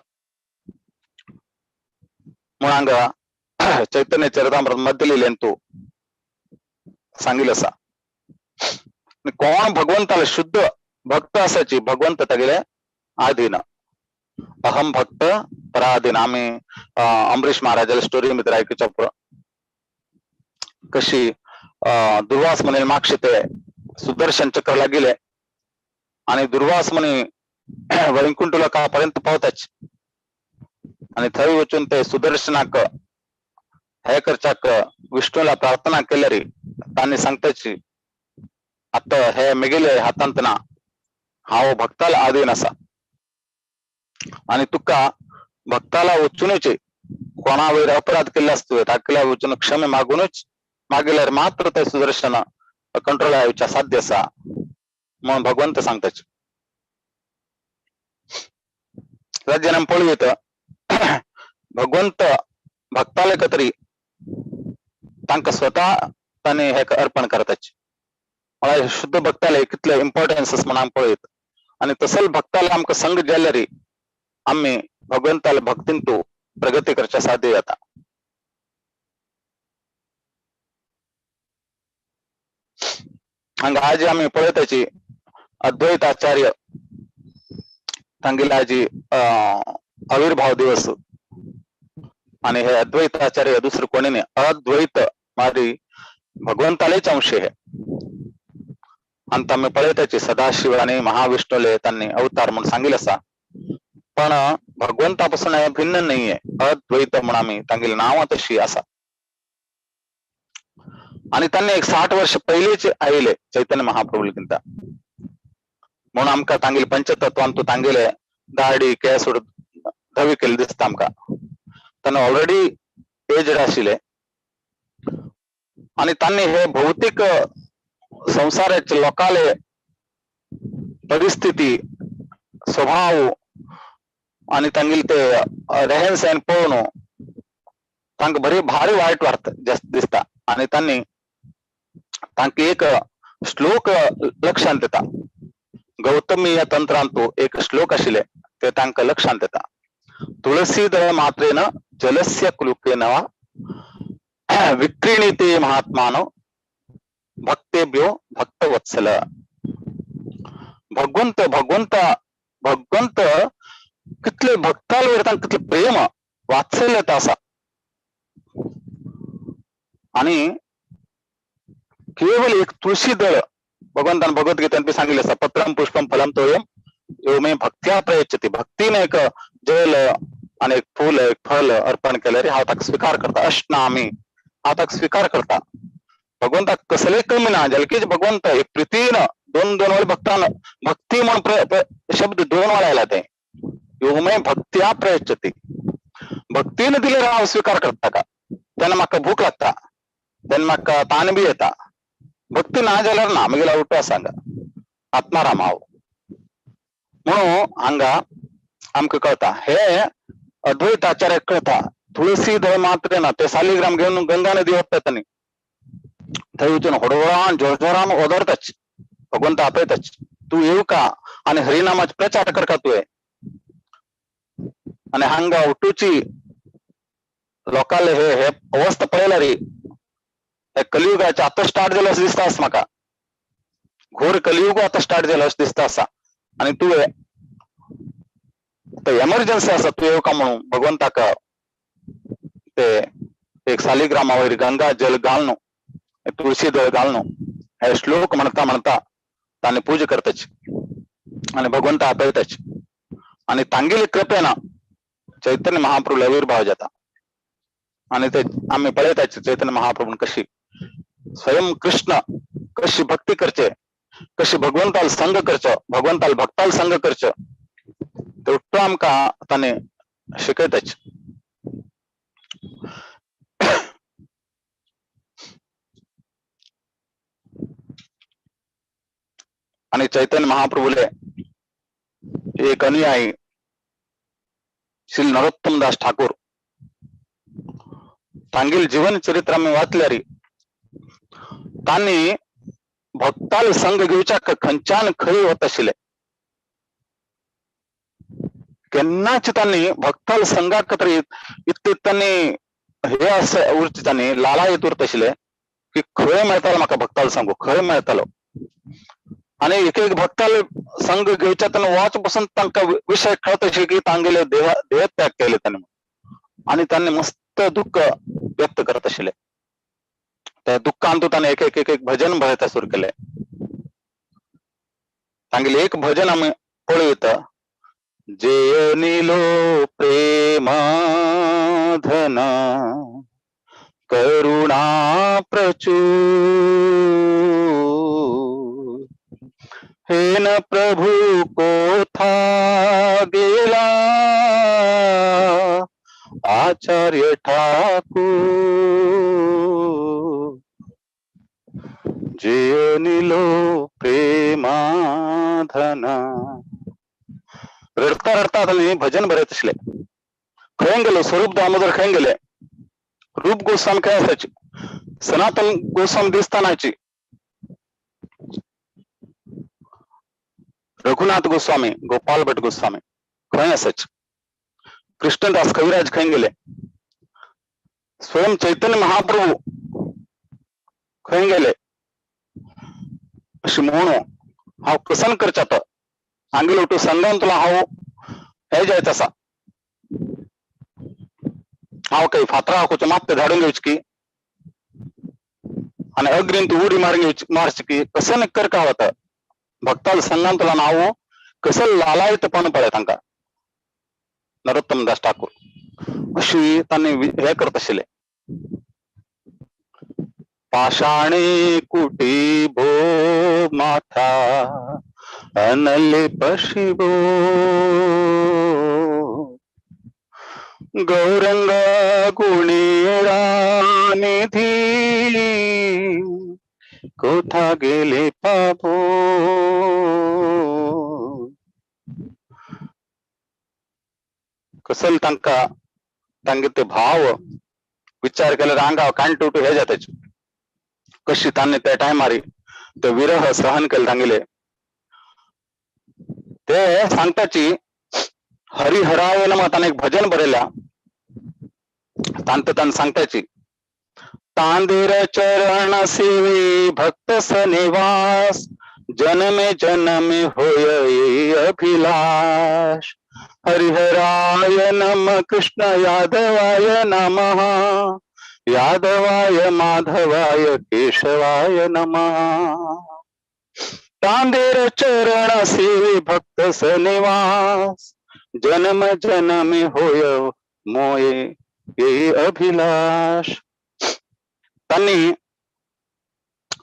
म्हूण हांगा चैतन्य चरितामृत मध्ये लिहिलें तूं सांगितलं आसा. कोण भगवंताले शुद्ध भक्त असायची भगवंत तागेले आधीन, अहम भक्त पराधीन. आम्ही अमरीश महाराजाला स्टोरी मित्र ऐकूच्या कशी दुर्वास म्हणे मागशे ते सुदर्शन चक्र लागले आणि दुर्वास म्हणे वैकुंठ लोकापर्यंत पावताच आणि थंय वचून ते सुदर्शनाक हे करच्याक विष्णूला प्रार्थना केल्यारी तांणी सांगताची आता हे मेगेले हातांत ना, हांव भक्ताला आधीन आसा आणि तुका भक्ताला वचूनच कोणा वयर अपराध केल्ले आसतोय ताकल्या वचून क्षमे मागूनच मागल्यार मात्र ते सुदर्शन कंट्रोल येवच्या साध्य आसा म्हणून भगवंत सांगताच. राज्यान पळयत भगवंत भक्ताले कतरी तांकां स्वतः तांणी हे अर्पण करताच. म्हळ्यार शुद्ध भक्ताले कितले इम्पॉर्टन्स आसा म्हण आमी पळयत आणि तसल भक्ताले आमकां संग जाल्यार आमी भगवंताले भक्तीन तूं प्रगती करच्या साध्य जाता. हांगा आजी आमी पळयताची अद्वैत आचार्य तांगेले आजी आविर्भाव दिवस आणि हे अद्वैत आचार्य दुसरं कोणी नाही, अद्वैत मारी भगवंतालेच अंश हे. आणि आमी पळयताची सदाशिव आणि महाविष्णूले त्यांनी अवतार म्हणून सांगितलं आसा, पण भगवंतापासून हे भिन्न नाहीये. अद्वैत म्हणून आमी तांगेली नांवां तशी आसा. आणि त्यांनी एक 60 वर्ष पहिलेच आयले चैतन्य महाप्रभूकिंत म्हणून आमकां तांगेले पंचतत्वान तूं तांगेले दाडी केस धवी केल्ली दिसता आमकां. त्यांना ऑलरेडी एजड आशिल्ले. आणि तांणी हे भौतिक संसाराचे लोकाले परिस्थिती स्वभाव आणि तांगेले ते रहन सहन पळोवन तांकां बरी भारी वायट वाटता दिसता. आणि तांणी तांकां एक श्लोक लक्षांत येता, गौतमीय तंत्रांतू एक श्लोक आशिल्ले ते तांकां लक्षांत येता. तुळसी दळ मात्रेन जलस्य कुलुकेन वा विक्रीणीते महात्मानो भक्तेभ्यो भक्तवत्सल. भगवंत भगवंत भगवंत कितले भक्ताल वयर तांकां कितले प्रेम वात्सल्यता आसा आणि केवळ एक तुळशी दळ भगवंतान भगवद्गीतेन सांगितले आसा, पत्रम पुष्पम फलम तोयम यो मे भक्त्या प्रयच्छति. भक्तीने एक जल आणि एक फुल एक फल अर्पण केल्यार हांव ताका स्वीकार करता, अश्नामी हांव ताका स्वीकार करता. भगवंताक कसले कमी ना जाल्यार भगवंत एक प्रितीन दोन दोन वेळ भक्तान भक्ती म्हण शब्द दोन वेळा आयला ते यो मे भक्त्या प्रयच्छति. भक्तीन दिल्यार हांव स्वीकार करता का, तेन्ना म्हाका भूक लागता, तेन्ना म्हाका तान बी येता. भक्ती ना जाल्यार ना म्हगेलो उठो आसा हांगा आत्माराम हांव म्हणून हांगा आमकां कळता हे अद्वैत आचार्य कळता. तुळसी दळ मात्र ना ते सालिग्राम घेवन गंगा नदी वता तांणी, थंय वचून होडवळान जोरजोरान ओदरताच, भगवंत आपयताच, तूं येव का आनी हरिनामाचो प्रचार करका तुवें. आनी हांगा उठूची लोकांले हे हे अवस्था पळयल्यार हे कलियुगाचे आतां स्टार्ट जालें अशें दिसता आसा म्हाका, घोर कलियुग आतां स्टार्ट जालें अशें दिसता आसा. आनी तुवें एमर्जन्सी आसा तूं येवका म्हणून भगवंताक ते एक सालिग्रामा वयर गंगा जल घालून तुळशी दळ घालून हे श्लोक म्हणता म्हणता ताणें पूजा करताच आनी भगवंत आपयताच आनी तांगेली कृपेन चैतन्य महाप्रभू आविर्भाव जाता. आनी ते आमी पळयताच चैतन्य महाप्रभून कशी स्वयं कृष्ण कशी भक्ती करचे, कशी भगवंताल संग करचो, भगवंताल भक्ताल संग करचो ते उठ्ठो आमकां ताणें शिकयताच. आणि चैतन्य महाप्रभूले एक अनुयायी श्री नरोत्तम दास ठाकूर तांगेल जीवन चरित्र आमी वाचल्यार तांणी भक्ताल संग घेवच्याक खंयच्यान खंय वत आशिल्ले, केन्नाच तांणी भक्ताल संघाक तरी इतले तांणी हे अशें उरचे तांणी लालायत उरत आशिल्ले की खंय मेळटालो म्हाका भक्ताल सांगू, खंय मेळटालो. आनी एक एक भक्ताल संघ घेवच्या तेन्ना वाच पसून तांकां विशय कळत आशिल्ले की तांगेले देहत्याग केले तांणी आनी तांणी मस्त दुःख व्यक्त करत आशिल्ले. त्या दुःखांतू ताणें एक एक एक एक भजन बरयता सुरू केले. तांगेले एक भजन आमी पळयता, जय निलो प्रेम धन करुणा प्रचूर हे न प्रभु कोथा गेला आचार्य ठाकूर. जय निलो प्रेमाधन. रडता रडता तांणी भजन बरयत आशिल्ले. खंय गेलो स्वरूप दामोदर, खंय गेले रूप गोस्वामी, खंय आसाची सनातन गोस्वामी दिसतानाची रघुनाथ गोस्वामी, गोपाल भट गोस्वामी खंय आसाची, कृष्णदास कविराज खंय गेले, स्वयं चैतन्य महाप्रभू खंय गेले. अशी म्हणून हांव प्रसन्न करच्या तो हांगेलो उठू संघान तुला हांव हे जायत आसा, हांव काही फातरा हाकूचे मात्ते धाडून घेवची की आनी अग्रीन तूं उडी मारून घेवची मारची की कसं कर का वता भक्ताल संघान तुला नाव कसं लालायतपण पळय तांकां नरोत्तम दास ठाकूर अशी तांणी हे करत आशिल्ले. पाषाणे कुटी भो माथा अनले पशिबो गौरंग गुणी निधी कोठा गेले पाबो. कसल तांका तांगे ते भाव विचार केल्यार आंगाव कानटुटू हे जाताच. कशी तांणी त्या टायमारी ते विरह सहन केले तांगेले. ते सांगताची हरिहराय नमः ताणें एक भजन बरयल्या. तांत तान सांगताची तांदीर चरण सेवे भक्त सनिवास जन्मे जन्मे होय अभिलाष. हरिहराय नमः कृष्ण यादवाय नमः यादवाय माधवाय केशवाय नमः. तांदीर चरण सेवे भक्त सनिवास जन्म जन्म होय मोये ये अभिलाष. त्यांनी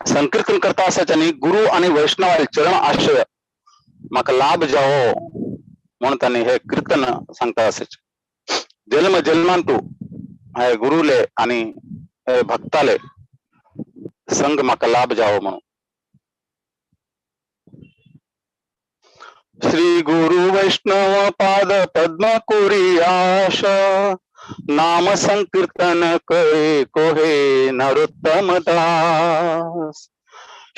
संकीर्तन करता आसाच्यानी गुरु आणि वैष्णवाचे चरण आश्रय म्हाका लाभ जावो म्हणून त्यांनी हे कीर्तन सांगता असायचे. जन्म जन्मांतू हे गुरुले आणि भक्ताले संग म्हाका लाभ जावो म्हणून. श्री गुरु वैष्णव पाद पद्म कोरी आशा नाम संकीर्तन करे कोहे नरोत्तम दास.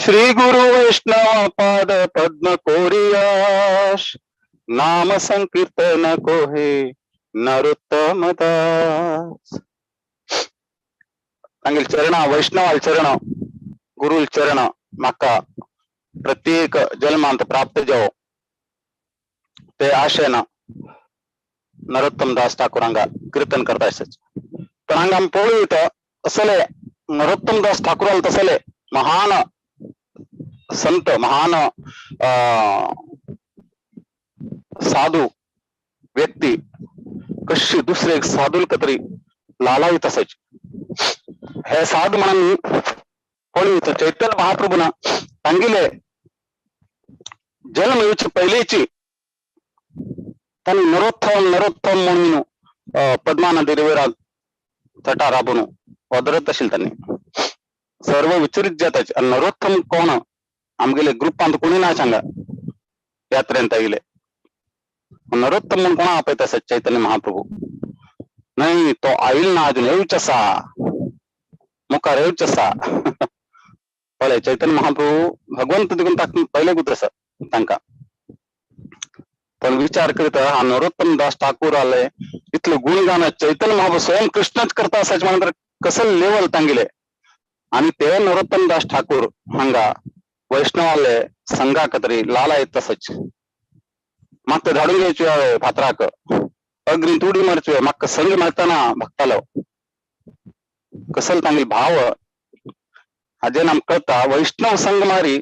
श्री गुरु वैष्णव पाद पद्म कोरी आश नाम संकीर्तन कोहे नरोत्तम दास. तांगेले चरण वैष्णवाल चरण गुरुल चरण म्हाका प्रत्येक जन्मांत प्राप्त जावो ते आशेन नरोत्तम दास ठाकूर हांगा कीर्तन करता आसचे. पण हांगा आमी पळोवया असले नरोत्तम दास ठाकूराल तसले महान संत महान साधू व्यक्ती कशी दुसरे एक साधूल कतरी लालायत असायचे. हे साधू म्हणून पळोवया चैतन्य महाप्रभून तांगेले जन्म येवचे पयलींची त्यांनी नरोत्तम नरोत्तम म्हणून पद्मा नदी रिवेरा तटा राबून वदरत असेल. त्यांनी सर्व विचलित जाताचे. आणि नरोत्तम कोण आमगेले ग्रुपांत कोणी ना सांगा यात्रेंत आयिले नरोत्तम म्हणून कोणा आपयत आसत चैतन्य महाप्रभू. नाही तो आईल ना अजून येवच आसा मुखार येवच आसा. पळय चैतन्य महाप्रभू भगवंत देखून ताका पयले गुत आसा तांकां. पण विचार करीत हा नरोत्तम दास ठाकूर आले इतले गुणगान चैतन्य महाप्रभू स्वयं कृष्णच करता असायचे म्हणून कसं लेवल तांगेले. आणि ते नरोत्तम दास ठाकूर हांगा वैष्णवाले संघाक तरी लाला येत असायचे. म्हाका धाडून घ्यायची हांवें फातराक अग्नी उडी मारची म्हाका संग मेळतना भक्तालो कसल तांगेले भाव हाजेन आमकां कळटा वैष्णव संघ मारी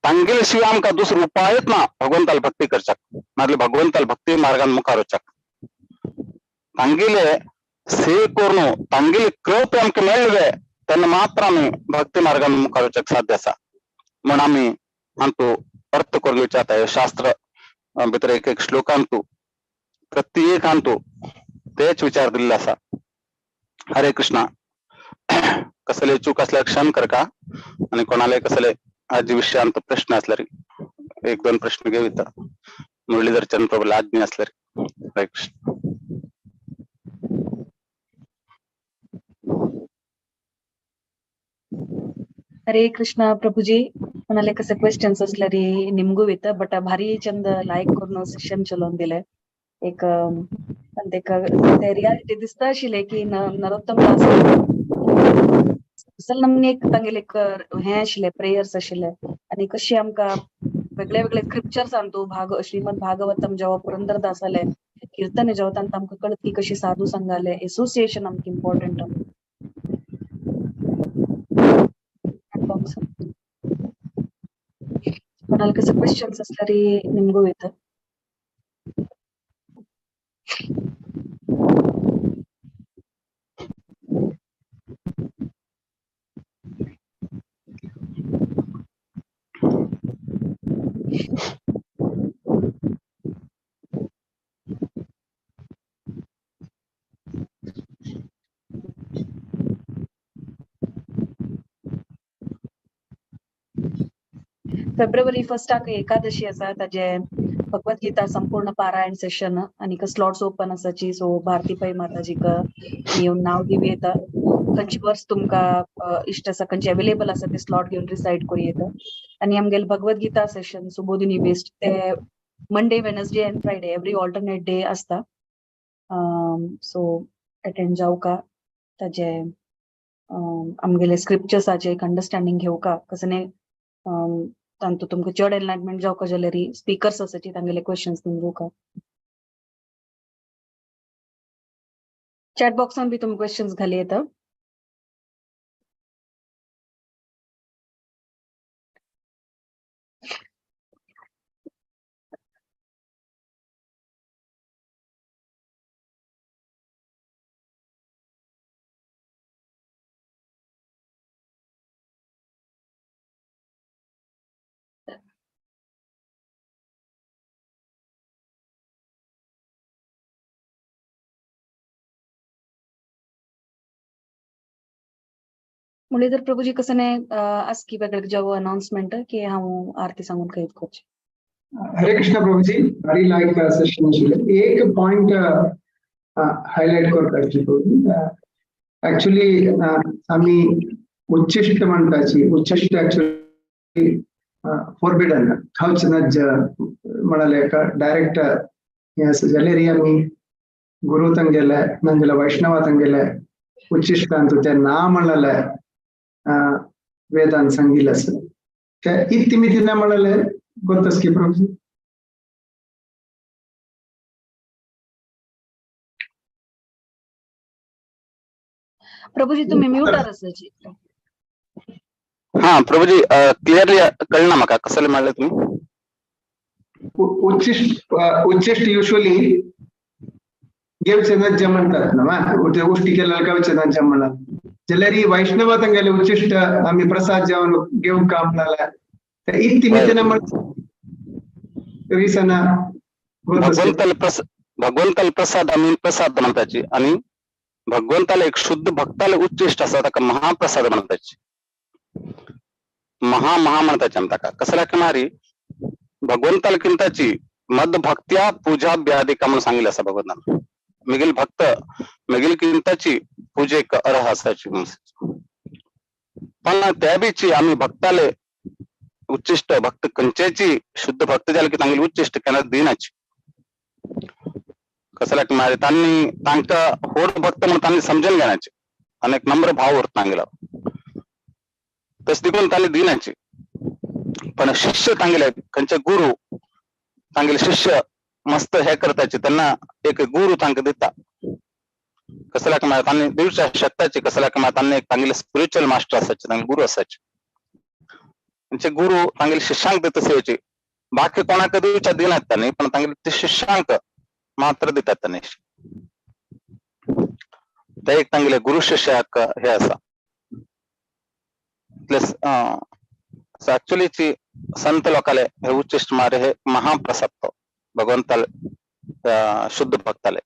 तांगेले शिवाय आमकां दुसरो उपायच ना भगवंताल भक्ती करच्याक नाजाल्यार भगवंताल भक्ती मार्गान मुखार वचच्याक. तांगेले सेवे करून तांगेले कृपे आमकां मेळ्ळे तेन्ना मात्र आमी भक्ती मार्गान मुखार वचच्याक साध्य आसा. म्हण आमी हांतू अर्थ करून विचारता शास्त्र भितर एक एक श्लोकांतू प्रत्येक हांतू तेच विचार दिल्ले आसा. हरे कृष्णा. कसले चूक असल्यार क्षम करका आणि कोणाले कसले आज विषयांत प्रश्न असल्यार एक दोन प्रश्न घेऊया. मुरलीधर चरण प्रभूला आज्ञा असल्यार. हरे कृष्ण.
हरे कृष्णा प्रभुजी. कोणाले कसे क्वेश्चन्स असल्यारी निमगू येत बट भारी चंद लायक करून सेशन चलोवन दिले. एक ते रियालिटी दिसता आशिल्लें की नरोत्तम दास नमनी एक तांगेले एक हें आशिल्लें प्रेयर्स आशिल्ले आनी कशी आमकां वेगळे वेगळे स्क्रिप्चर्स अंतू भाग श्रीमद भागवतम जेव्हा पुरंदरदासाले कीर्तन जेव्हा तांकां आमकां कळत की कशी साधू संघाले एसोसिएशन आमकां इम्पॉर्टंट. कोणाला कसं क्वेश्चन्स असल्यारी निमगू येत. फेब्रुवारी 1 एकादशी आसा, ताजे भगवत गीता संपूर्ण पारायण सेशन आनीक स्लॉट्स ओपन आसाची. सो भारती पै माताजीक येवन नाव दिवं येता. खंयचे वर्स तुमकां इश्ट आसा, खंयचे अवेलेबल आसा ते स्लॉट घेवन रिसायट करूं येता. आनी आमगेले भगवत गीता सेशन सुबोधिनी बेस्ड ते Monday, Wednesday and Friday every alternate day आसता. सो अटेंड जावका, ताजे आमगेले स्क्रिप्चर्साचे एक अंडरस्टँडिंग घेवका. कसने तांतू तुमकां चड एनलायटमेंट जावका जाल्यार स्पीकर्स आसाची तांगेले क्वेश्चन्स दिवका. चॅट बॉक्सान बी तुमी क्वेश्चन्स घाली येता. मुरलीधर प्रभुजी कसं आसकी वेगळे जेव अनाउन्समेंट की हांव आरती सांगून करीत करची.
Hare Krishna Prabhuji, very like session. एक पॉइंट हायलाइट करपाची प्रभुजी. ऍक्च्युली आम्ही उच्चिष्ट म्हणताची, उच्चिष्ट ऍक्च्युली फॉरबिडन खावच नज म्हणाले का डायरेक्ट हे आसा जाल्यार आमी गुरु तंगेले नाजाल्यार वैष्णवा तंगेले उच्चिष्ट अंतू ते ना म्हणलेले वेदान सांगिल्लें आसा. ते इत्तिमिती ना म्हणलेले गोतस की प्रभुजी.
प्रभुजी तुम्ही म्यूट आसाची.
हा प्रभुजी क्लिअरली कळना म्हाका कसले म्हणले तुम्ही.
उच्चिष्ट उच्चिष्ट युजुअली घेवचे नज्ज म्हणतात ना, उष्टी केल्यार गावचे नज्ज म्हणतात. जाल्यार वैष्णवा तांगेले उच्चिष्ट आमी प्रसाद जेवण घेवंक का म्हणाले इत्तिमितीन रिसन.
भगवंताल प्रसाद आमी प्रसाद म्हणताची आणि भगवंताला एक शुद्ध भक्ताला उच्चिष्ट आसा ताका महाप्रसाद म्हणताची. महा महा म्हणताची आमी ताका. कसल्या किमारी भगवंताला किंताची मद भक्त्या पूजा ब्यादिका म्हणून सांगितलं आसा भगवंतान. मिगेल भक्त मिगेल किंताची पूजेक अर्ह आसाची. पण त्या बीची आमी भक्ताले उच्चिष्ट भक्त खंयचेची शुद्ध भक्त जाले की तांगेले उच्चिष्ट केन्ना दिनाची. कसल्याक मारे तांणी तांकां होड भक्त म्हणून तांणी समजून घेण्याचे आनी एक नम्र भाव उरता तांगेलो, तशें देखून तांणी दिनाची. पण शिष्य तांगेले खंयचे गुरु तांगेले शिष्य मस्त हे करताचे तेन्ना एक गुरु तांकां दिता. कसल्याक मारे तांणी दिवच्या शकताचे. कसल्याक मारे तांणी एक तांगेले स्पिरिच्युअल मास्टर आसाचे, तांगेले गुरु आसाचे. तांचे गुरु तांगेले शिष्यांक दिता सेवेची, बाकी कोणाक दिवच्या दिनात तांणी, पण तांगेले ते शिष्यांक मात्र दितात तांणी. ते एक तांगेले गुरु शिष्याक हे आसा. प्लस ऍक्च्युअली संत लोकाले हे उच्चिष्ट मारे हे महाप्रसाद तो भगवंताले शुद्ध भक्ताले.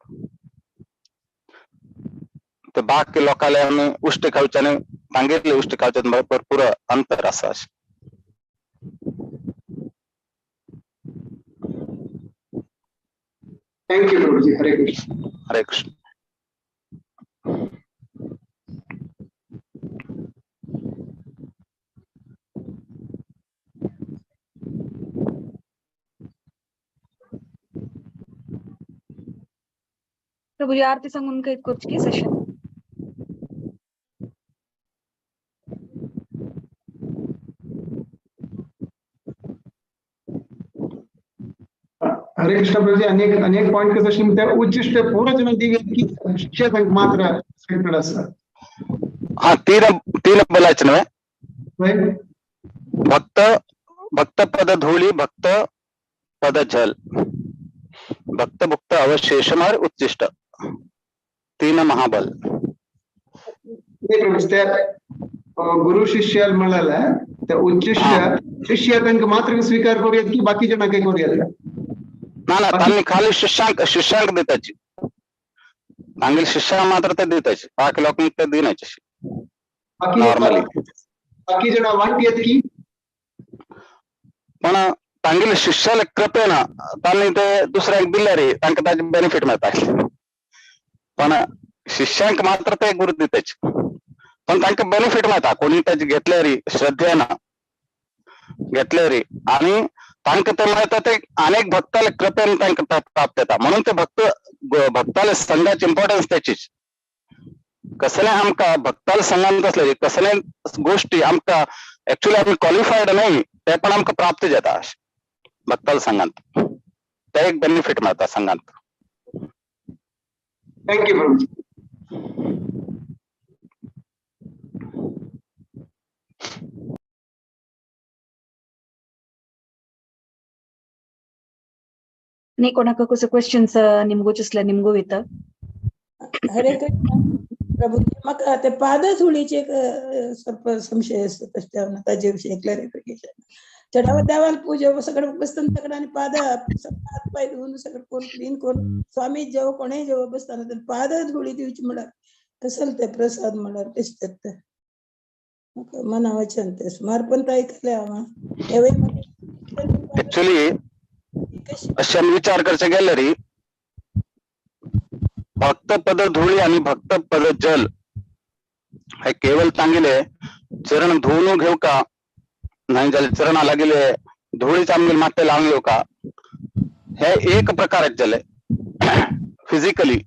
ते बाकी लोकाले आमी उश्ट खावचे आनी तांगेले उश्ट खावचे भरपूर अंतर आसा अशें.
Thank you Prabhuji. Hare Krishna.
Hare Krishna.
Prabhuji आरती सांगून काही करची की सेशन.
हरे कृष्ण प्रभुजी. अनेक अनेक पॉइंट कसं अशें त्या उच्चिष्ट पूर्ण जन दिव्य की शिष्य मात्र सिलेक्टेड आसा.
हा तीन तीन बोलायचे नव्हे, भक्त भक्त पद धूळी भक्त पद जल भक्त भुक्त अवशेष मार उच्चिष्ट तीन महाबल.
गुरु शिष्य म्हणाला त्या उच्चिष्ट शिष्य तांकां मात्र स्वीकार करूयात की बाकीचे नाका करूयात?
ना ना, तांणी खाली शिष्यांक शिष्यांक दिताची, तांगेले शिष्या मात्र ते दिताची, बाकी लोकांक ते दिनाचे. नॉर्मली
बाकी जण वांट येत की
पण तांगेले शिष्याले कृपेन तांणी ते दुसऱ्यांक दिल्यार तांकां ताजे बेनिफीट मेळटा. पण शिष्यांक मात्र ते गुरु दिताच, पण तांकां बेनिफीट मेळटा कोणी ताजे घेतल्यार श्रद्धेन घेतल्यार, आणि तांकां ते मेळटा ते अनेक भक्ताले कृपेन तांकां प्राप्त येता. म्हणून ते भक्त भक्ताले संघाची इम्पॉर्टन्स त्याचीच. कसले आमकां भक्ताले संघांत असले कसले गोष्टी आमकां एक्चुअली आमी क्वॉलिफायड न्हय ते पण आमकां प्राप्त जाता भक्ताले संघांत, ते एक बेनिफीट मेळटा संघांत.
Thank you Prabhuji.
नी कोणाक कसो क्वेश्चन्स निमगो चिसले निमगो येता.
हरे कृष्ण प्रभुजी, म्हाका ते पादधुळीचे ಸ್ವಲ್ಪ संशय आसता तशें ताजे विशयी क्लॅरिफिकेशन. चडावत देवाल पूजा सगळं बसताना तगडा आणि पाद हात पाय धुवून सगळं कोण क्लीन करून स्वामी जेव कोणेय जेव बसताना ते पाद धुळी दिवची म्हळ्यार कसल ते प्रसाद म्हळ्यार कशें ते म्हाका मना वचन ते सुमारपण आयकले हांव.
एक्चुअली अशें आमी विचार करचे गेल्यार भक्त पद धुळी आणि भक्त पद जल हे केवळ तांगेले चरण धुवून घेऊ का नाही जाल्यार चरणा लागिले धुळीच आमगेले माते लावन घेऊ का, हे एक प्रकार जाले फिजिकली.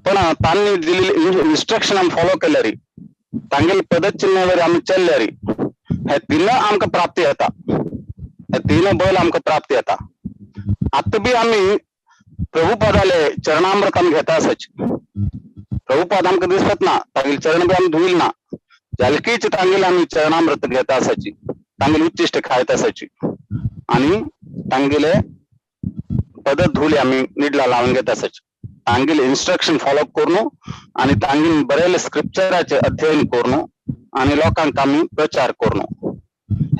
पण तांणी दिलेले इन्स्ट्रक्शन आमी फॉलो केल्यार तांगेले पदचिन्हावर आमी चल्ल्यार हे तीन आमकां प्राप्ती येता, हे तीन बल आमकां प्राप्ती येता. आतां बी आमी प्रभुपादाले चरणामृत आमी घेता आसाच. प्रभुपाद आमकां दिसत ना, तांगेले चरण बी आमी धुईल ना, जालकीच तांगेले आमी चरणामृत घेता आसाची, तांगेले उच्चिश्ट खायत आसाची आणि तांगेले पदधुली आमी निडला लावन घेता आसाची. तांगेले इन्स्ट्रक्शन फॉलो करून आणि तांगेले बरयले स्क्रिप्चराचे अध्ययन करून आणि लोकांक आमी प्रचार करून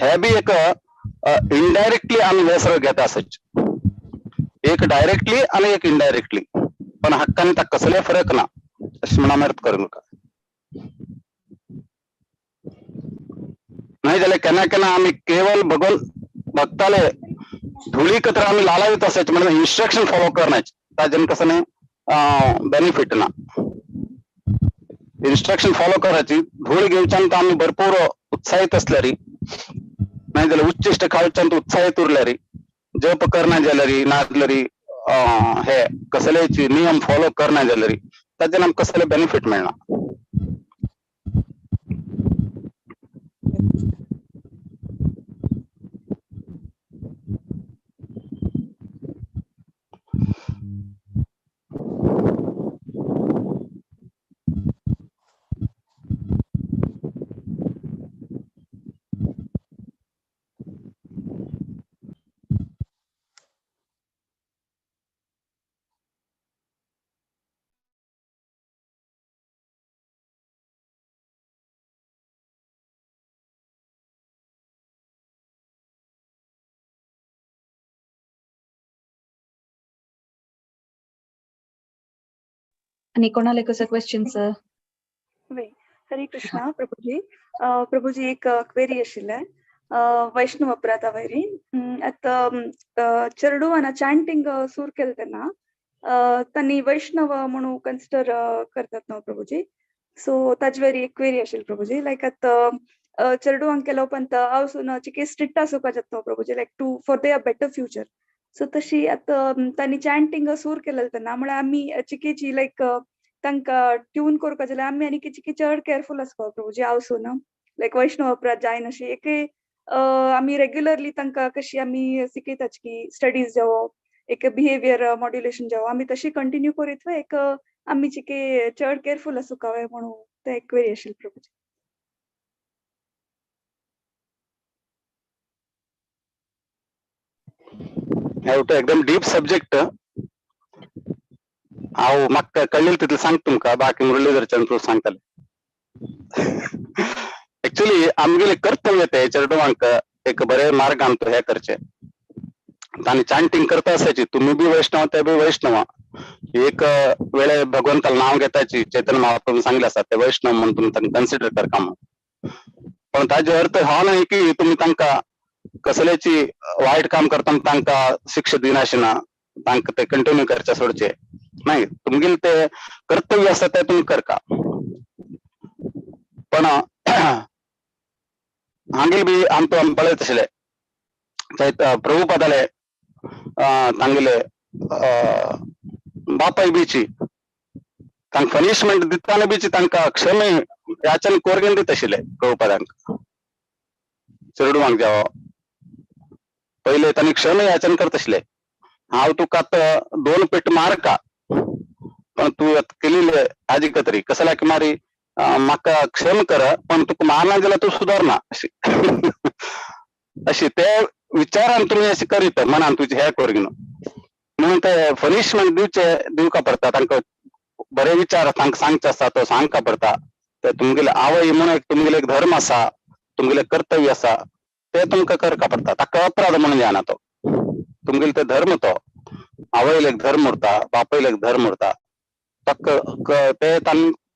हे बी एक इनडायरेक्टली आमी हे सगळं घेता आसाची. एक डायरेक्टली आणि एक इनडायरेक्टली, पण हक्काने त्या कसले फरक ना अशें म्हणून आमी अर्थ करूं नका. नाही जाल्यार केन्ना केन्ना आमी केवळ भगवान भक्ताले धुळी कतर आमी लालायत आसाचे, म्हणजे इन्स्ट्रक्शन फॉलो करण्याचे ताजेन कसं न्ही बेनिफीट ना. इन्स्ट्रक्शन फॉलो करायची धूळ घेवच्यान तर आमी भरपूर उत्साहित असल्यार, नाही जाल्यार उच्चिश्ट खावच्यान उत्साहित उरल्यार, जप करना जाल्यार नाजाल्यार हे कसलेच नियम फॉलो करना जाल्यार ताजेन आमकां कसले बेनिफीट मेळना.
आणि कोणाला कसं क्वेश्चन्स?
हरे कृष्णा प्रभुजी. प्रभुजी एक क्वेरी आशिल्लें वैष्णव अपराधा वयरी. आतां चेडवान चांटिंग सूर केलें तेन्ना तांणी वैष्णव म्हणून कन्सिडर करतात न्हू प्रभुजी. सो ताजे वयरी एक क्वेरी आशिल्ली प्रभुजी. लायक आतां चेडवांक केल्या उपरांत हांव चिके स्ट्रिक्ट आसूंक जाता न्हू प्रभुजी, like to for their better future. So तशी आतां तांणी चांटिंग सूर केलें तेन्ना म्हळ्यार आमी चिकेची लायक तांकां ट्यून करपाक जाल्यार आमी आनी चिके चड केअरफूल आसपाक प्रभुजी. हांव लायक वैष्णव अपराध जायना अशी एक आमी रेग्युलरली तांकां कशी आमी शिकयतात की स्टडीज जावो, एक बिहेवियर मॉड्युलेशन जावो, आमी तशी कंटिन्यू करीत एक आमी चिके चड केअरफूल आसूंक हवे म्हणून तें एक क्वेरी आशिल्ली प्रभुजी.
एकदम डीप सब्जेक्ट. हांव म्हाका कळ्ळें तितलें सांगता तुमकां, बाकी मुरलीधर चंद्र सांगतले. एक्चुअली आमगेले कर्तव्य ते चेडवांक एक बरे मार्गान तो हे करचे. तांणी चांटिंग करता आसाची, तुमी बी वैष्णव ते बी वैष्णव. एक वेळे भगवंताला नाव घेताची चैतन्य महाप्रभू सांगले आसा ते वैष्णव म्हणून तुमी तांकां कन्सिडर करता म्हणून. पण ताजो अर्थ हो न्हय की तुमी तांकां कसलेची वायट काम करतना तांकां शिक्षा दिनाशिना, तांकां ते कंटिन्यू करचे सोडचे नाही. तुमगेले ते कर्तव्य आसा ते तुमी करका. पण हांगेल बी आमकां आमी पळयत आशिल्ले प्रभुपादाले तांगेले बापाय बीची तांकां पनिशमेंट दिताना बीची तांकां क्षमे याचन कोरगेन दित आशिल्ले प्रभुपादांक. चेडवांक जावो पयले तांणी क्षमे याचन करत आशिल्ले, हांव तुका आतां 2 पेट मारका, पण तूं केलेले आजी कतरी कसल्या मारी म्हाका क्षम कर, पण तुका मारना जाल्यार तूं सुदारना अशी अशी ते विचारान तुमी अशें करीत मनान तुजे हे करगिन म्हणून ते पनिशमेंट दिवचे दिवका पडटा. तांकां बरे विचार तांकां सांगचे आसता तो सांगका पडटा. ते तुमगेले आवय म्हणून एक तुमगेले एक धर्म आसा, तुमगेले कर्तव्य आसा, ते तुमकां करका पडटा. ताका अपराध म्हणून जायना तो, तुमगेले ते धर्म तो आवयले एक धर्म उरता, बापायले एक धर्म उरता, ताका ते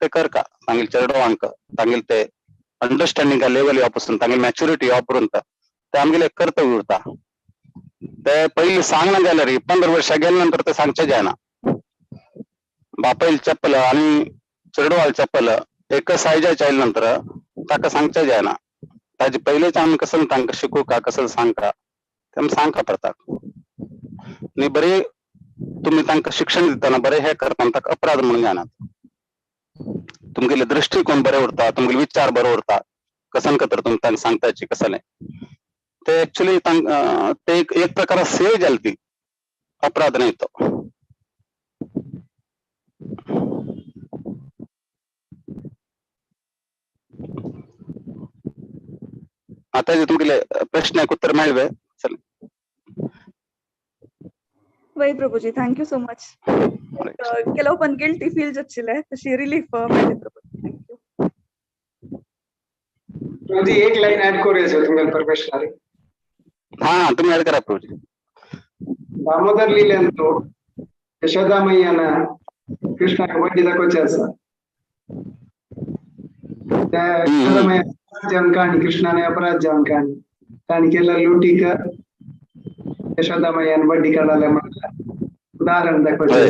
ते करका. तांगेले चेडवांक तांगेले ते अंडरस्टँडिंग लेवल येवपा पासून तांगेले मॅच्युरिटी येवपा पर्यंत ते आमगेले कर्तव्य उरता. ते पयलीं सांगना जाल्यार 15 वर्सां गेल्या नंतर ते सांगचे जायना. बापायल चप्पल आनी चेडवाल चप्पल एक सायजाचे आयले नंतर ताका सांगचे जायना. ताजे पयलींच आमी कसं तांकां शिकोवका कसं सांगका ते आमी सांगका पडटा. आनी बरे तुमी तांकां शिक्षण दितना बरे हे करतना ताका अपराध म्हणून जायना. तुमगेले दृष्टिकोन बरे उरता, तुमगेले विचार बरो उरता, कसन कतर तुमी तांकां सांगताची कसलें ते एक्चुअली ते एक प्रकार सेव जाली ती, अपराध न्हय तो. आता तुमगेले प्रश्नाक उत्तर मेळवे. चल
वय प्रभुजी, thank you so much. ಕೆಲವು पण गिल्टी फील जातशिले तशी रिलीफ मेळ्ळी प्रभुजी, thank you.
Prabhuji एक लाईन ऍड करूया तुमगेले परमिशन.
हा तुम्ही ऍड करा प्रभुजी.
दामोदर लीलेंतु यशोदामय्यान कृष्णाक बड्डी दाखोवचे आसा, त्या यशोदामय्या जावन काणी कृष्णाने अपराध जावन काणी ताणी केला लुटीक यशोदामय्यान बड्डी काडले म्हणला उदाहरण दाखोवचे.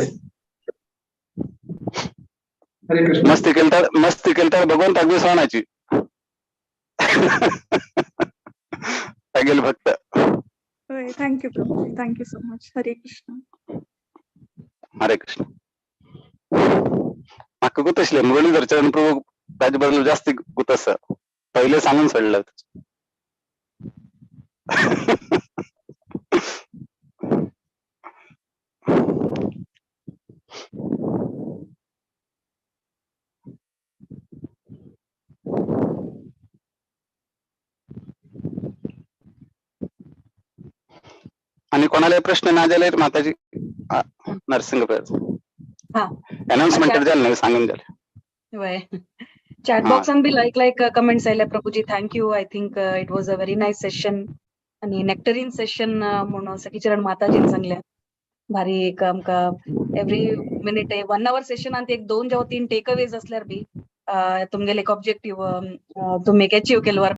हरे कृष्ण.
मस्ती केलता, मस्ती केलता भगवंताक विसरणाची तागेले भक्त.
Thank you Prabhuji, thank you so much. Hare Krishna.
Hare Krishna. म्हाका गुत आशिल्लें मुरलीधर चरण प्रभू ताजे बद्दल जास्ती गुत आसा, पयले सांगून सोडलं. आणि कोणाला प्रश्न ना जाल्यार माताजी नरसिंह अनाउन्समेंट जालें न्हय सांगून जालें.
वय chat बॉक्सान be like like comments आयले प्रभुजी, thank you. I think it was a very nice session आणि नेक्टरीन सेशन म्हणून सखीचरण माताजीन सांगले. भारी एक आमकां एवरी मिनिट 1 our session आनी एक 2 जावं 3 टेक अवेज असल्यार बी तुमगेले एक ऑब्जेक्टिव्ह तुमी एक अचीव केलो.